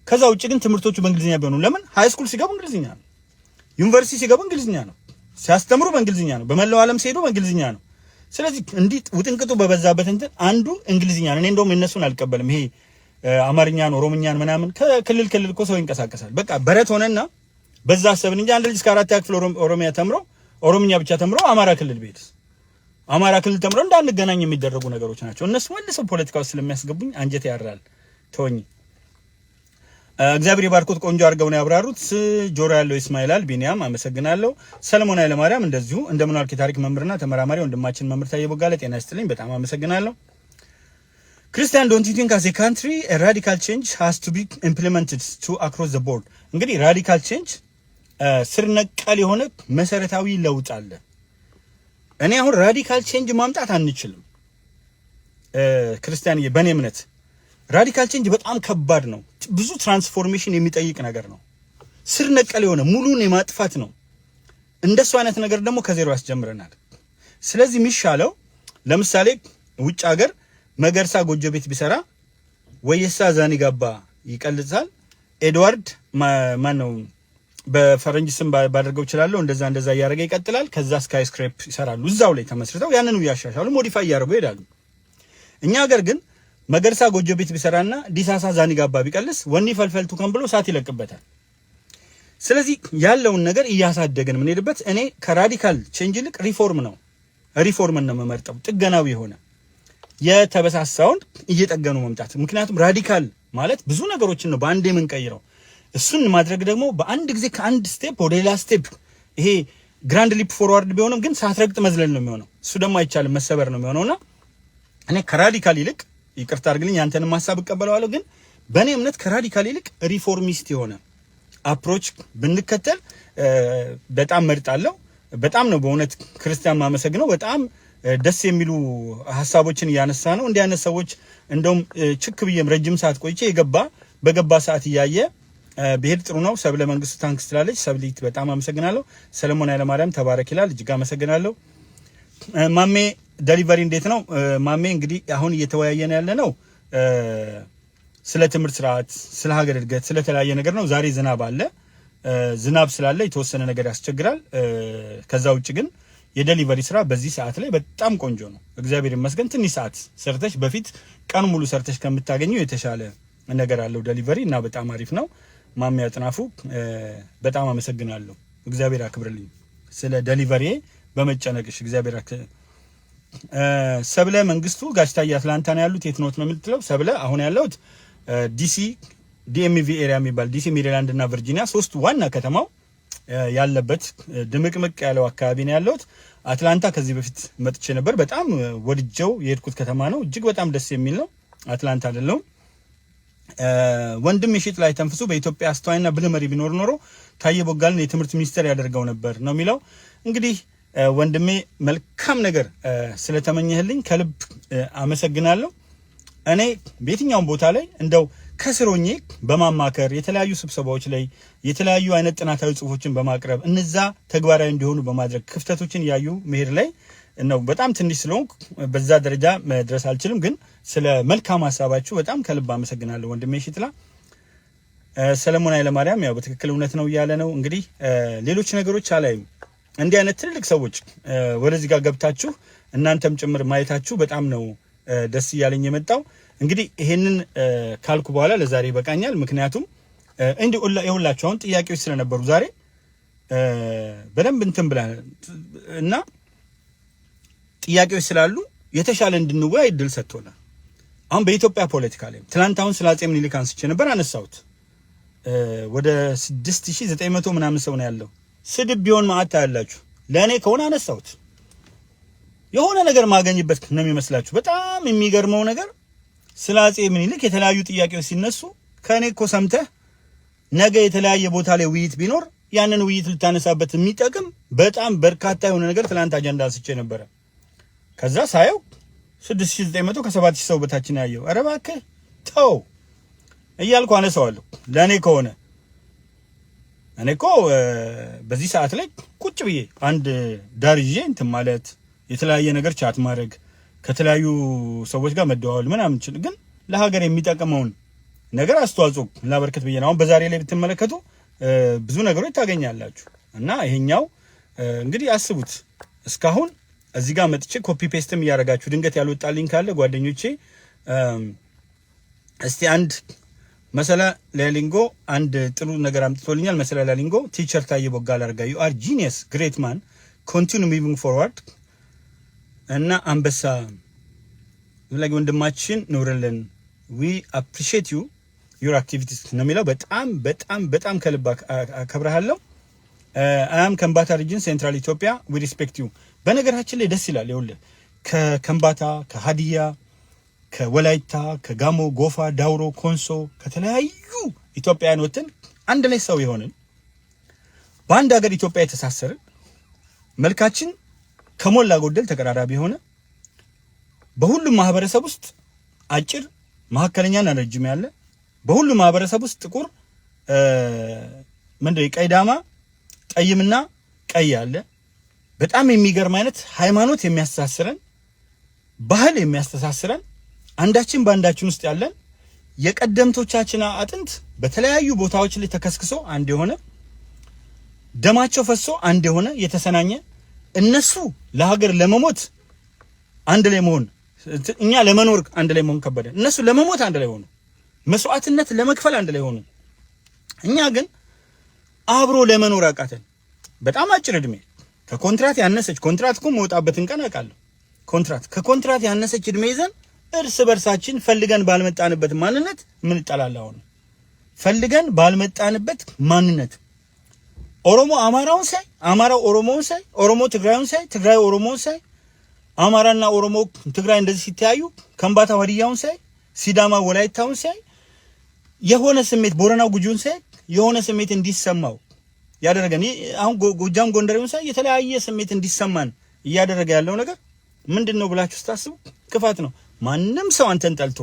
Speaker 1: ከዛ ውጭ ግን ትምህርቶቹ በእንግሊዝኛ ቢሆኑ፣ ለምን high school ሲገቡ እንግሊዝኛ ነው፣ ዩኒቨርሲቲ ሲገቡ እንግሊዝኛ ነው፣ ሲያስተምሩ በእንግሊዝኛ ነው፣ በመላው ዓለም ሲሄዱ በእንግሊዝኛ ነው። ስለዚህ እንዲህ ውጥንቅጡ በበዛበት እንትን አንዱ እንግሊዝኛ ነው። እኔ እንደውም የእነሱን አልቀበልም። ይሄ አማርኛን፣ ኦሮምኛን ምናምን ከክልል ክልል እኮ ሰው ይንቀሳቀሳል። በቃ በረት ሆነና በዛ አሰብን እንጂ አንድ ልጅ እስከ አራተኛ ክፍል ኦሮሚያ ተምሮ፣ ኦሮምኛ ብቻ ተምሮ አማራ ክልል ቤት አማራ ክልል ተምሮ እንዳንገናኝ የሚደረጉ ነገሮች ናቸው። እነሱ መልሰው ፖለቲካ ውስጥ ስለሚያስገቡኝ አንጀቴ ያራል። ተወኝ። እግዚአብሔር ይባርኮት። ቆንጆ አድርገው ነው ያብራሩት። ጆሮ ያለው ይስማ ይላል ቢኒያም፣ አመሰግናለሁ። ሰለሞን ኃይለማርያም እንደዚሁ እንደምን ዋልክ የታሪክ መምህርና ተመራማሪ ወንድማችን መምህር ታዬ ቦጋለ፣ ጤና ይስጥልኝ። በጣም አመሰግናለሁ። ክርስቲያን፣ don't you think as a country radical change has to be implemented to across the board? እንግዲህ radical change ስር ነቀል የሆነ መሰረታዊ ለውጥ አለ። እኔ አሁን radical change ማምጣት አንችልም። ክርስቲያንዬ፣ በእኔ እምነት radical change በጣም ከባድ ነው። ብዙ transformation የሚጠይቅ ነገር ነው። ስር ነቀል የሆነ ሙሉን የማጥፋት ነው። እንደሱ አይነት ነገር ደግሞ ከዜሮ ያስጀምረናል። ስለዚህ የሚሻለው ለምሳሌ ውጭ ሀገር መገርሳ ጎጆ ቤት ቢሰራ ወየሳ ዛኒጋባ ይቀልጻል። ኤድዋርድ ማን ነው፣ በፈረንጅ ስም ባደርገው እችላለሁ። እንደዛ እንደዛ እያደረገ ይቀጥላል። ከዛ skyscraper ይሰራሉ። እዛው ላይ ተመስርተው ያንኑ እያሻሻሉ modify እያደረጉ ይሄዳሉ። እኛ ሀገር ግን መገርሳ ጎጆ ቤት ቢሰራና ዲሳሳ ዛኒጋባ ቢቀልስ ወኒ ፈልፈልቱ ከም ብሎ እሳት ይለቅበታል። ስለዚህ ያለውን ነገር እያሳደግን የምንሄድበት፣ እኔ ከ radical change ይልቅ ሪፎርም ነው፣ ሪፎርምን ነው የምመርጠው። ጥገናዊ የሆነ የተበሳሳውን እየጠገኑ መምጣት። ምክንያቱም radical ማለት ብዙ ነገሮችን ነው በአንድ የምንቀይረው። እሱን ማድረግ ደግሞ በአንድ ጊዜ ከአንድ step ወደ ሌላ step ይሄ grand leap forward ቢሆንም ግን ሳትረግጥ መዝለል ነው የሚሆነው። እሱ ደግሞ አይቻልም፣ መሰበር ነው የሚሆነውና እኔ ከ radical ይልቅ፣ ይቅርታ አድርግልኝ፣ ያንተንም ሀሳብ እቀበለዋለሁ፣ ግን በእኔ እምነት ከ radical ይልቅ reformist የሆነ approach ብንከተል በጣም መርጣለሁ። በጣም ነው በእውነት ክርስቲያን ማመሰግነው። በጣም ደስ የሚሉ ሀሳቦችን እያነሳ ነው። እንዲህ አይነት ሰዎች እንደውም ችክ ብዬም ረጅም ሰዓት ቆይቼ የገባ በገባ ሰዓት እያየ ብሄድ ጥሩ ነው። ሰብለ መንግስቱ thanks ትላለች። ሰብሊት በጣም አመሰግናለሁ። ሰለሞን ኃይለማርያም ተባረክ ይላል። እጅግ አመሰግናለሁ። ማሜ delivery እንዴት ነው? ማሜ፣ እንግዲህ አሁን እየተወያየን ያለ ነው ስለ ትምህርት ስርዓት፣ ስለ ሀገር እድገት፣ ስለተለያየ ነገር ነው። ዛሬ ዝናብ አለ። ዝናብ ስላለ የተወሰነ ነገር ያስቸግራል። ከዛ ውጭ ግን የ delivery ስራ በዚህ ሰዓት ላይ በጣም ቆንጆ ነው። እግዚአብሔር ይመስገን። ትንሽ ሰዓት ሰርተሽ በፊት ቀን ሙሉ ሰርተሽ ከምታገኘው የተሻለ ነገር አለው delivery እና በጣም አሪፍ ነው። ማሚ አጥናፉ በጣም አመሰግናለሁ። እግዚአብሔር ያክብርልኝ ስለ delivery በመጨነቅሽ፣ እግዚአብሔር። ሰብለ መንግስቱ ጋሽ ታዬ አትላንታ ነው ያሉት፣ የት ኖት ነው የምትለው? ሰብለ፣ አሁን ያለሁት ዲሲ DMV area የሚባል፣ ዲሲ፣ ሜሪላንድ እና ቨርጂኒያ ሶስቱ ዋና ከተማው ያለበት ድምቅምቅ ያለው አካባቢ ነው ያለሁት። አትላንታ ከዚህ በፊት መጥቼ ነበር። በጣም ወድጀው የሄድኩት ከተማ ነው። እጅግ በጣም ደስ የሚል ነው። አትላንታ አይደለሁም። ወንድም የሽጥ ላይ ተንፍሱ፣ በኢትዮጵያ አስተዋይና ብልህ መሪ ቢኖር ኖሮ ታዬ ቦጋለን የትምህርት ሚኒስቴር ያደርገው ነበር ነው የሚለው። እንግዲህ ወንድሜ መልካም ነገር ስለተመኘህልኝ ከልብ አመሰግናለሁ። እኔ በየትኛውም ቦታ ላይ እንደው ከስር ሆኜ በማማከር፣ የተለያዩ ስብሰባዎች ላይ የተለያዩ አይነት ጥናታዊ ጽሁፎችን በማቅረብ፣ እነዛ ተግባራዊ እንዲሆኑ በማድረግ፣ ክፍተቶችን እያዩ መሄድ ላይ ነው። በጣም ትንሽ ስለሆንኩ በዛ ደረጃ መድረስ አልችልም፣ ግን ስለ መልካም ሀሳባችሁ በጣም ከልብ አመሰግናለሁ ወንድሜ ሽጥላ። ሰለሞን ኃይለማርያም ያው በትክክል እውነት ነው እያለ ነው። እንግዲህ ሌሎች ነገሮች አላይም። እንዲህ አይነት ትልልቅ ሰዎች ወደዚህ ጋር ገብታችሁ እናንተም ጭምር ማየታችሁ በጣም ነው ደስ እያለኝ የመጣው። እንግዲህ ይሄንን ካልኩ በኋላ ለዛሬ ይበቃኛል። ምክንያቱም እንዲህ የሁላችሁ አሁን ጥያቄዎች ስለነበሩ ዛሬ በደንብ እንትን ብላ እና ጥያቄዎች ስላሉ የተሻለ እንድንወያይ እድል ሰጥቶናል። አሁን በኢትዮጵያ ፖለቲካ ላይ ትናንት አሁን ስለ አፄ ምኒልክ አንስቼ ነበር፣ አነሳሁት። ወደ 6900 ምናምን ሰው ነው ያለው። ስድብ ቢሆን ማአት ታያላችሁ። ለእኔ ከሆነ አነሳሁት። የሆነ ነገር ማገኝበት ነው የሚመስላችሁ። በጣም የሚገርመው ነገር ስለ አፄ ምኒልክ የተለያዩ ጥያቄዎች ሲነሱ ከእኔ እኮ ሰምተህ ነገ የተለያየ ቦታ ላይ ውይይት ቢኖር ያንን ውይይት ልታነሳበት የሚጠቅም በጣም በርካታ የሆነ ነገር ትናንት አጀንዳ አንስቼ ነበረ። ከዛ ሳየው 6900፣ ከ7000 ሰው በታችን ያየው። ኧረ እባክህ ተው እያልኩ አነሳዋለሁ። ለእኔ ከሆነ እኔ እኮ በዚህ ሰዓት ላይ ቁጭ ብዬ አንድ ዳር ይዤ እንትን ማለት፣ የተለያየ ነገር chat ማድረግ፣ ከተለያዩ ሰዎች ጋር መደዋወል ምናምን ችል፣ ግን ለሀገር የሚጠቅመውን ነገር አስተዋጽኦ ላበርክት ብዬ ነው። አሁን በዛሬ ላይ ብትመለከቱ ብዙ ነገሮች ታገኛላችሁ። እና ይሄኛው እንግዲህ አስቡት፣ እስካሁን እዚህ ጋር መጥቼ copy paste ም እያደረጋችሁ ድንገት ያልወጣልኝ ካለ ጓደኞቼ፣ እስቲ አንድ መሰለ ላሊንጎ አንድ ጥሩ ነገር አምጥቶልኛል። መሰለ ላሊንጎ፣ "Teacher ታዬ ቦጋለ አረጋ፣ you are genius, great man, continue moving forward" እና አንበሳ ላይ ወንድማችን ኑርልን፣ "We appreciate you, your activities" ነው የሚለው። በጣም በጣም በጣም ከልብ አከብረሃለሁ። "I'm ከምባታ region, central Ethiopia. We respect you።" በነገራችን ላይ ደስ ይላል። ይኸውልህ ከከምባታ፣ ከሀዲያ፣ ከወላይታ፣ ከጋሞ፣ ጎፋ፣ ዳውሮ፣ ኮንሶ፣ ከተለያዩ ኢትዮጵያውያን ወጥተን አንድ ላይ ሰው የሆንን፣ በአንድ ሀገር ኢትዮጵያ የተሳሰርን፣ መልካችን ከሞላ ጎደል ተቀራራቢ የሆነ፣ በሁሉም ማህበረሰብ ውስጥ አጭር፣ መካከለኛና ረጅም ያለ፣ በሁሉም ማህበረሰብ ውስጥ ጥቁር፣ ምንድን ቀይ ዳማ፣ ጠይምና ቀይ አለ። በጣም የሚገርም አይነት ሃይማኖት የሚያስተሳስረን፣ ባህል የሚያስተሳስረን፣ አንዳችን በአንዳችን ውስጥ ያለን የቀደምቶቻችን አጥንት በተለያዩ ቦታዎች ላይ ተከስክሶ አንድ የሆነ፣ ደማቸው ፈሶ አንድ የሆነ፣ የተሰናኘ፣ እነሱ ለሀገር ለመሞት አንድ ላይ መሆን፣ እኛ ለመኖር አንድ ላይ መሆን ከበደ። እነሱ ለመሞት አንድ ላይ ሆኑ፣ መስዋዕትነት ለመክፈል አንድ ላይ ሆኑ። እኛ ግን አብሮ ለመኖር አቃተን። በጣም አጭር እድሜ፣ ከኮንትራት ያነሰች፣ ኮንትራት እኮ መውጣበትን ቀን አውቃለሁ። ኮንትራት፣ ከኮንትራት ያነሰች እድሜ ይዘን እርስ በርሳችን ፈልገን ባልመጣንበት ማንነት ምንጠላላው ነው። ፈልገን ባልመጣንበት ማንነት ኦሮሞ አማራውን ሳይ፣ አማራው ኦሮሞውን ሳይ፣ ኦሮሞ ትግራዩን ሳይ፣ ትግራይ ኦሮሞውን ሳይ፣ አማራና ኦሮሞ ትግራይ እንደዚህ ሲተያዩ፣ ከምባታ ሀዲያውን ሳይ፣ ሲዳማ ወላይታውን ሳይ የሆነ ስሜት፣ ቦረናው ጉጂውን ሳይ የሆነ ስሜት እንዲሰማው ያደረገን፣ አሁን ጎጃም ጎንደሬውን ሳይ የተለያየ ስሜት እንዲሰማን እያደረገ ያለው ነገር ምንድን ነው ብላችሁ ስታስቡ ክፋት ነው። ማንም ሰው አንተን ጠልቶ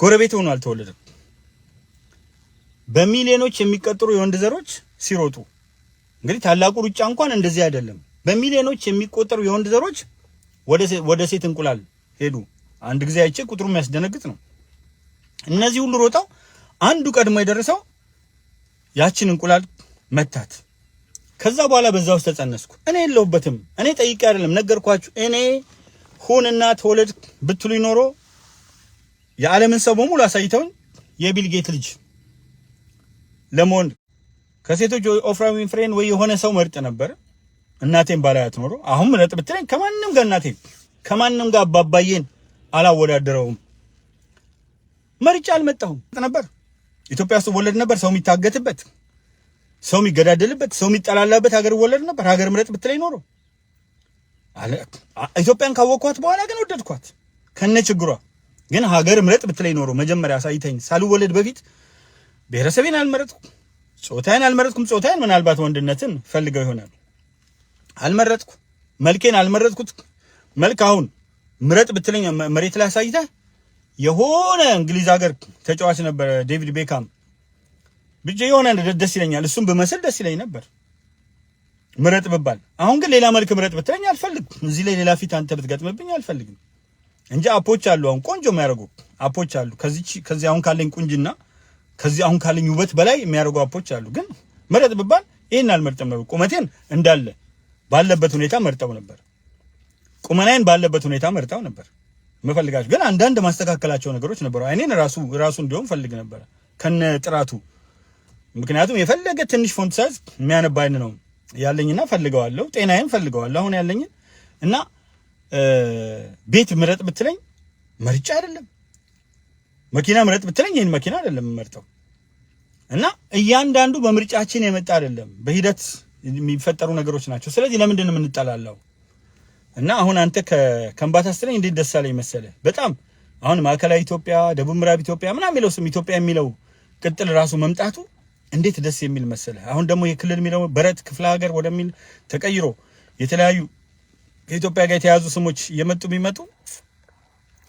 Speaker 1: ጎረቤት ሆኖ አልተወለደም። በሚሊዮኖች የሚቆጠሩ የወንድ ዘሮች ሲሮጡ፣ እንግዲህ ታላቁ ሩጫ እንኳን እንደዚህ አይደለም። በሚሊዮኖች የሚቆጠሩ የወንድ ዘሮች ወደ ሴት እንቁላል ሄዱ። አንድ ጊዜ አይቼ ቁጥሩ የሚያስደነግጥ ነው። እነዚህ ሁሉ ሮጠው አንዱ ቀድሞ የደረሰው ያችን እንቁላል መታት። ከዛ በኋላ በዛ ውስጥ ተጸነስኩ። እኔ የለሁበትም። እኔ ጠይቄ አይደለም፣ ነገርኳችሁ። እኔ ሁንና ተወለድ ብትሉኝ ኖሮ የዓለምን ሰው በሙሉ አሳይተውኝ የቢል ጌት ልጅ ለመሆን ከሴቶች ኦፕራ ዊንፍሬን ወይ የሆነ ሰው መርጥ ነበር። እናቴን ባላያት ኖሮ አሁን ምረጥ ብትለኝ ከማንም ጋር እናቴን ከማንም ጋር አባባዬን አላወዳደረውም። መርጫ አልመጣሁም ነበር። ኢትዮጵያ ውስጥ ወለድ ነበር። ሰው የሚታገትበት፣ ሰው የሚገዳደልበት፣ ሰው የሚጠላላበት ሀገር ወለድ ነበር። ሀገር ምረጥ ብትለኝ ኖሮ ኢትዮጵያን ካወቅኳት በኋላ ግን ወደድኳት ከነ ችግሯ። ግን ሀገር ምረጥ ብትለኝ ኖሮ መጀመሪያ አሳይተኝ ሳልወለድ በፊት ብሔረሰቤን አልመረጥኩም፣ ጾታዬን አልመረጥኩም። ጾታዬን ምናልባት ወንድነትን ፈልገው ይሆናል፣ አልመረጥኩ። መልኬን አልመረጥኩት። መልክ አሁን ምረጥ ብትለኝ መሬት ላይ አሳይተህ የሆነ እንግሊዝ ሀገር ተጫዋች ነበረ ዴቪድ ቤካም ብቻ የሆነ ደስ ይለኛል። እሱም ብመስል ደስ ይለኝ ነበር ምረጥ ብባል። አሁን ግን ሌላ መልክ ምረጥ ብትለኝ አልፈልግም። እዚህ ላይ ሌላ ፊት አንተ ብትገጥምብኝ አልፈልግም እንጂ app ኦች አሉ። አሁን ቆንጆ የሚያደርጉ app ኦች አሉ። ከዚህ አሁን ካለኝ ቁንጅና፣ ከዚህ አሁን ካለኝ ውበት በላይ የሚያደርጉ app ኦች አሉ። ግን ምረጥ ብባል ይሄን አልመርጥም ነበር። ቁመቴን እንዳለ ባለበት ሁኔታ መርጠው ነበር። ቁመናዬን ባለበት ሁኔታ መርጠው ነበር። መፈልጋቸው ግን አንዳንድ ማስተካከላቸው ነገሮች ነበሩ። አይኔን ራሱ ራሱ እንዲሆን ፈልግ ነበር ከነ ጥራቱ። ምክንያቱም የፈለገ ትንሽ font size የሚያነብ አይን ነው ያለኝና ፈልገዋለሁ። ጤናዬን ፈልገዋለሁ አሁን ያለኝን። እና ቤት ምረጥ ብትለኝ መርጫ አይደለም። መኪና ምረጥ ብትለኝ ይሄን መኪና አይደለም የምመርጠው። እና እያንዳንዱ በምርጫችን የመጣ አይደለም፣ በሂደት የሚፈጠሩ ነገሮች ናቸው። ስለዚህ ለምንድን ነው የምንጠላላው? እና አሁን አንተ ከከምባታ ስትለኝ እንዴት ደስ አለኝ መሰለህ። በጣም አሁን ማዕከላዊ ኢትዮጵያ፣ ደቡብ ምዕራብ ኢትዮጵያ ምናምን የሚለው ስም፣ ኢትዮጵያ የሚለው ቅጥል ራሱ መምጣቱ እንዴት ደስ የሚል መሰለህ። አሁን ደግሞ የክልል የሚለው በረት ክፍለ ሀገር ወደሚል ተቀይሮ የተለያዩ ከኢትዮጵያ ጋር የተያዙ ስሞች እየመጡ ቢመጡ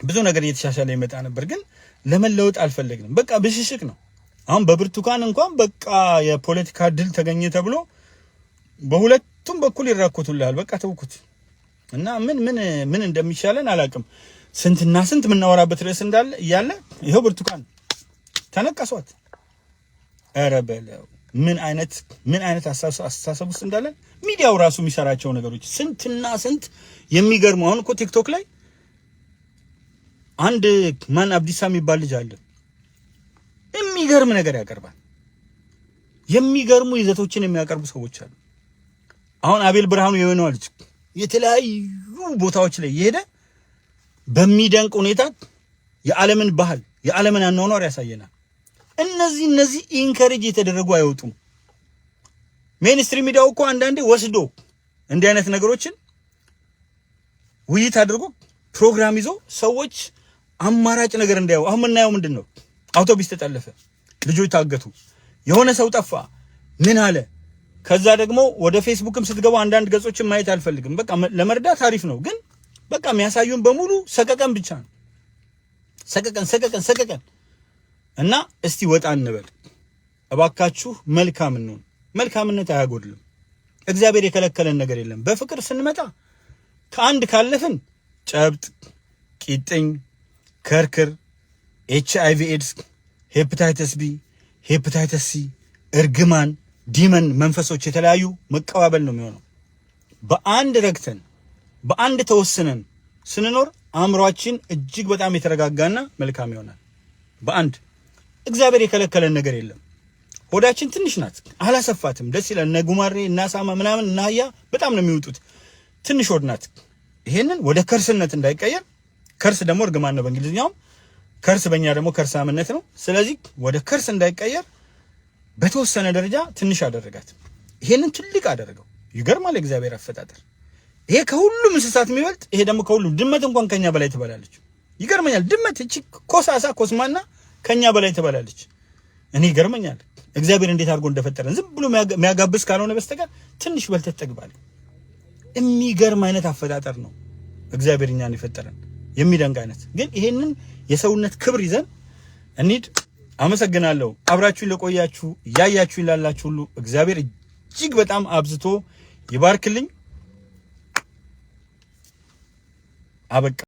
Speaker 1: ብዙ ነገር እየተሻሻለ ይመጣ ነበር። ግን ለመለወጥ አልፈለግንም። በቃ ብሽሽቅ ነው። አሁን በብርቱካን እንኳን በቃ የፖለቲካ ድል ተገኘ ተብሎ በሁለቱም በኩል ይራኮቱልሃል። በቃ ተውኩት እና ምን ምን ምን እንደሚሻለን አላውቅም። ስንትና ስንት የምናወራበት ርዕስ እንዳለ እያለ ይኸው ብርቱካን ተነቀሷት። ኧረ በለው፣ ምን አይነት አስተሳሰብ ውስጥ እንዳለን፣ ሚዲያው ራሱ የሚሰራቸው ነገሮች ስንትና ስንት የሚገርሙ። አሁን እኮ ቲክቶክ ላይ አንድ ማን አብዲሳ የሚባል ልጅ አለ። የሚገርም ነገር ያቀርባል። የሚገርሙ ይዘቶችን የሚያቀርቡ ሰዎች አሉ። አሁን አቤል ብርሃኑ የሆነው ልጅ የተለያዩ ቦታዎች ላይ እየሄደ በሚደንቅ ሁኔታ የዓለምን ባህል፣ የዓለምን አኗኗር ያሳየናል። እነዚህ encourage የተደረጉ አይወጡም። Mainstream ሚዲያው እኮ አንዳንዴ ወስዶ እንዲህ አይነት ነገሮችን ውይይት አድርጎ ፕሮግራም ይዞ ሰዎች አማራጭ ነገር እንዲያዩ። አሁን የምናየው ምንድን ነው? አውቶቡስ ተጠለፈ፣ ልጆች ታገቱ፣ የሆነ ሰው ጠፋ፣ ምን አለ። ከዛ ደግሞ ወደ ፌስቡክም ስትገቡ አንዳንድ ገጾችን ማየት አልፈልግም። በቃ ለመርዳት አሪፍ ነው፣ ግን በቃ የሚያሳዩን በሙሉ ሰቀቀን ብቻ ነው። ሰቀቀን፣ ሰቀቀን፣ ሰቀቀን። እና እስቲ ወጣ እንበል እባካችሁ፣ መልካም እንሁን። መልካምነት አያጎድልም። እግዚአብሔር የከለከለን ነገር የለም። በፍቅር ስንመጣ ከአንድ ካለፍን ጨብጥ፣ ቂጥኝ፣ ከርክር፣ HIV AIDS፣ hepatitis B፣ hepatitis C፣ እርግማን፣ demon መንፈሶች የተለያዩ መቀባበል ነው የሚሆነው። በአንድ ረግተን በአንድ ተወስነን ስንኖር አእምሯችን እጅግ በጣም የተረጋጋና መልካም ይሆናል። በአንድ እግዚአብሔር የከለከለን ነገር የለም። ሆዳችን ትንሽ ናት፣ አላሰፋትም። ደስ ይላል። እነ ጉማሬ እና አሳማ ምናምን እና አህያ በጣም ነው የሚወጡት። ትንሽ ሆድ ናት። ይሄንን ወደ ከርስነት እንዳይቀየር Curse ደግሞ እርግማን ነው በእንግሊዝኛውም፣ ከርስ በእኛ ደግሞ ከርሳምነት ነው። ስለዚህ ወደ curse እንዳይቀየር በተወሰነ ደረጃ ትንሽ አደረጋት። ይሄንን ትልቅ አደረገው። ይገርማል የእግዚአብሔር አፈጣጠር። ይሄ ከሁሉም እንስሳት የሚበልጥ፣ ይሄ ደግሞ ከሁሉም፣ ድመት እንኳን ከኛ በላይ ትበላለች። ይገርመኛል። ድመት እቺ ኮሳሳ ኮስማና ከኛ በላይ ትበላለች። እኔ ይገርመኛል እግዚአብሔር እንዴት አድርጎ እንደፈጠረን። ዝም ብሎ የሚያጋብስ ካልሆነ በስተቀር ትንሽ በልተህ ትጠግባለህ። የሚገርም አይነት አፈጣጠር ነው እግዚአብሔር እኛን የፈጠረን፣ የሚደንቅ አይነት። ግን ይሄንን የሰውነት ክብር ይዘን እንሂድ። አመሰግናለሁ። አብራችሁኝ ለቆያችሁ፣ እያያችሁኝ ላላችሁ ሁሉ እግዚአብሔር እጅግ በጣም አብዝቶ ይባርክልኝ። አበቃ።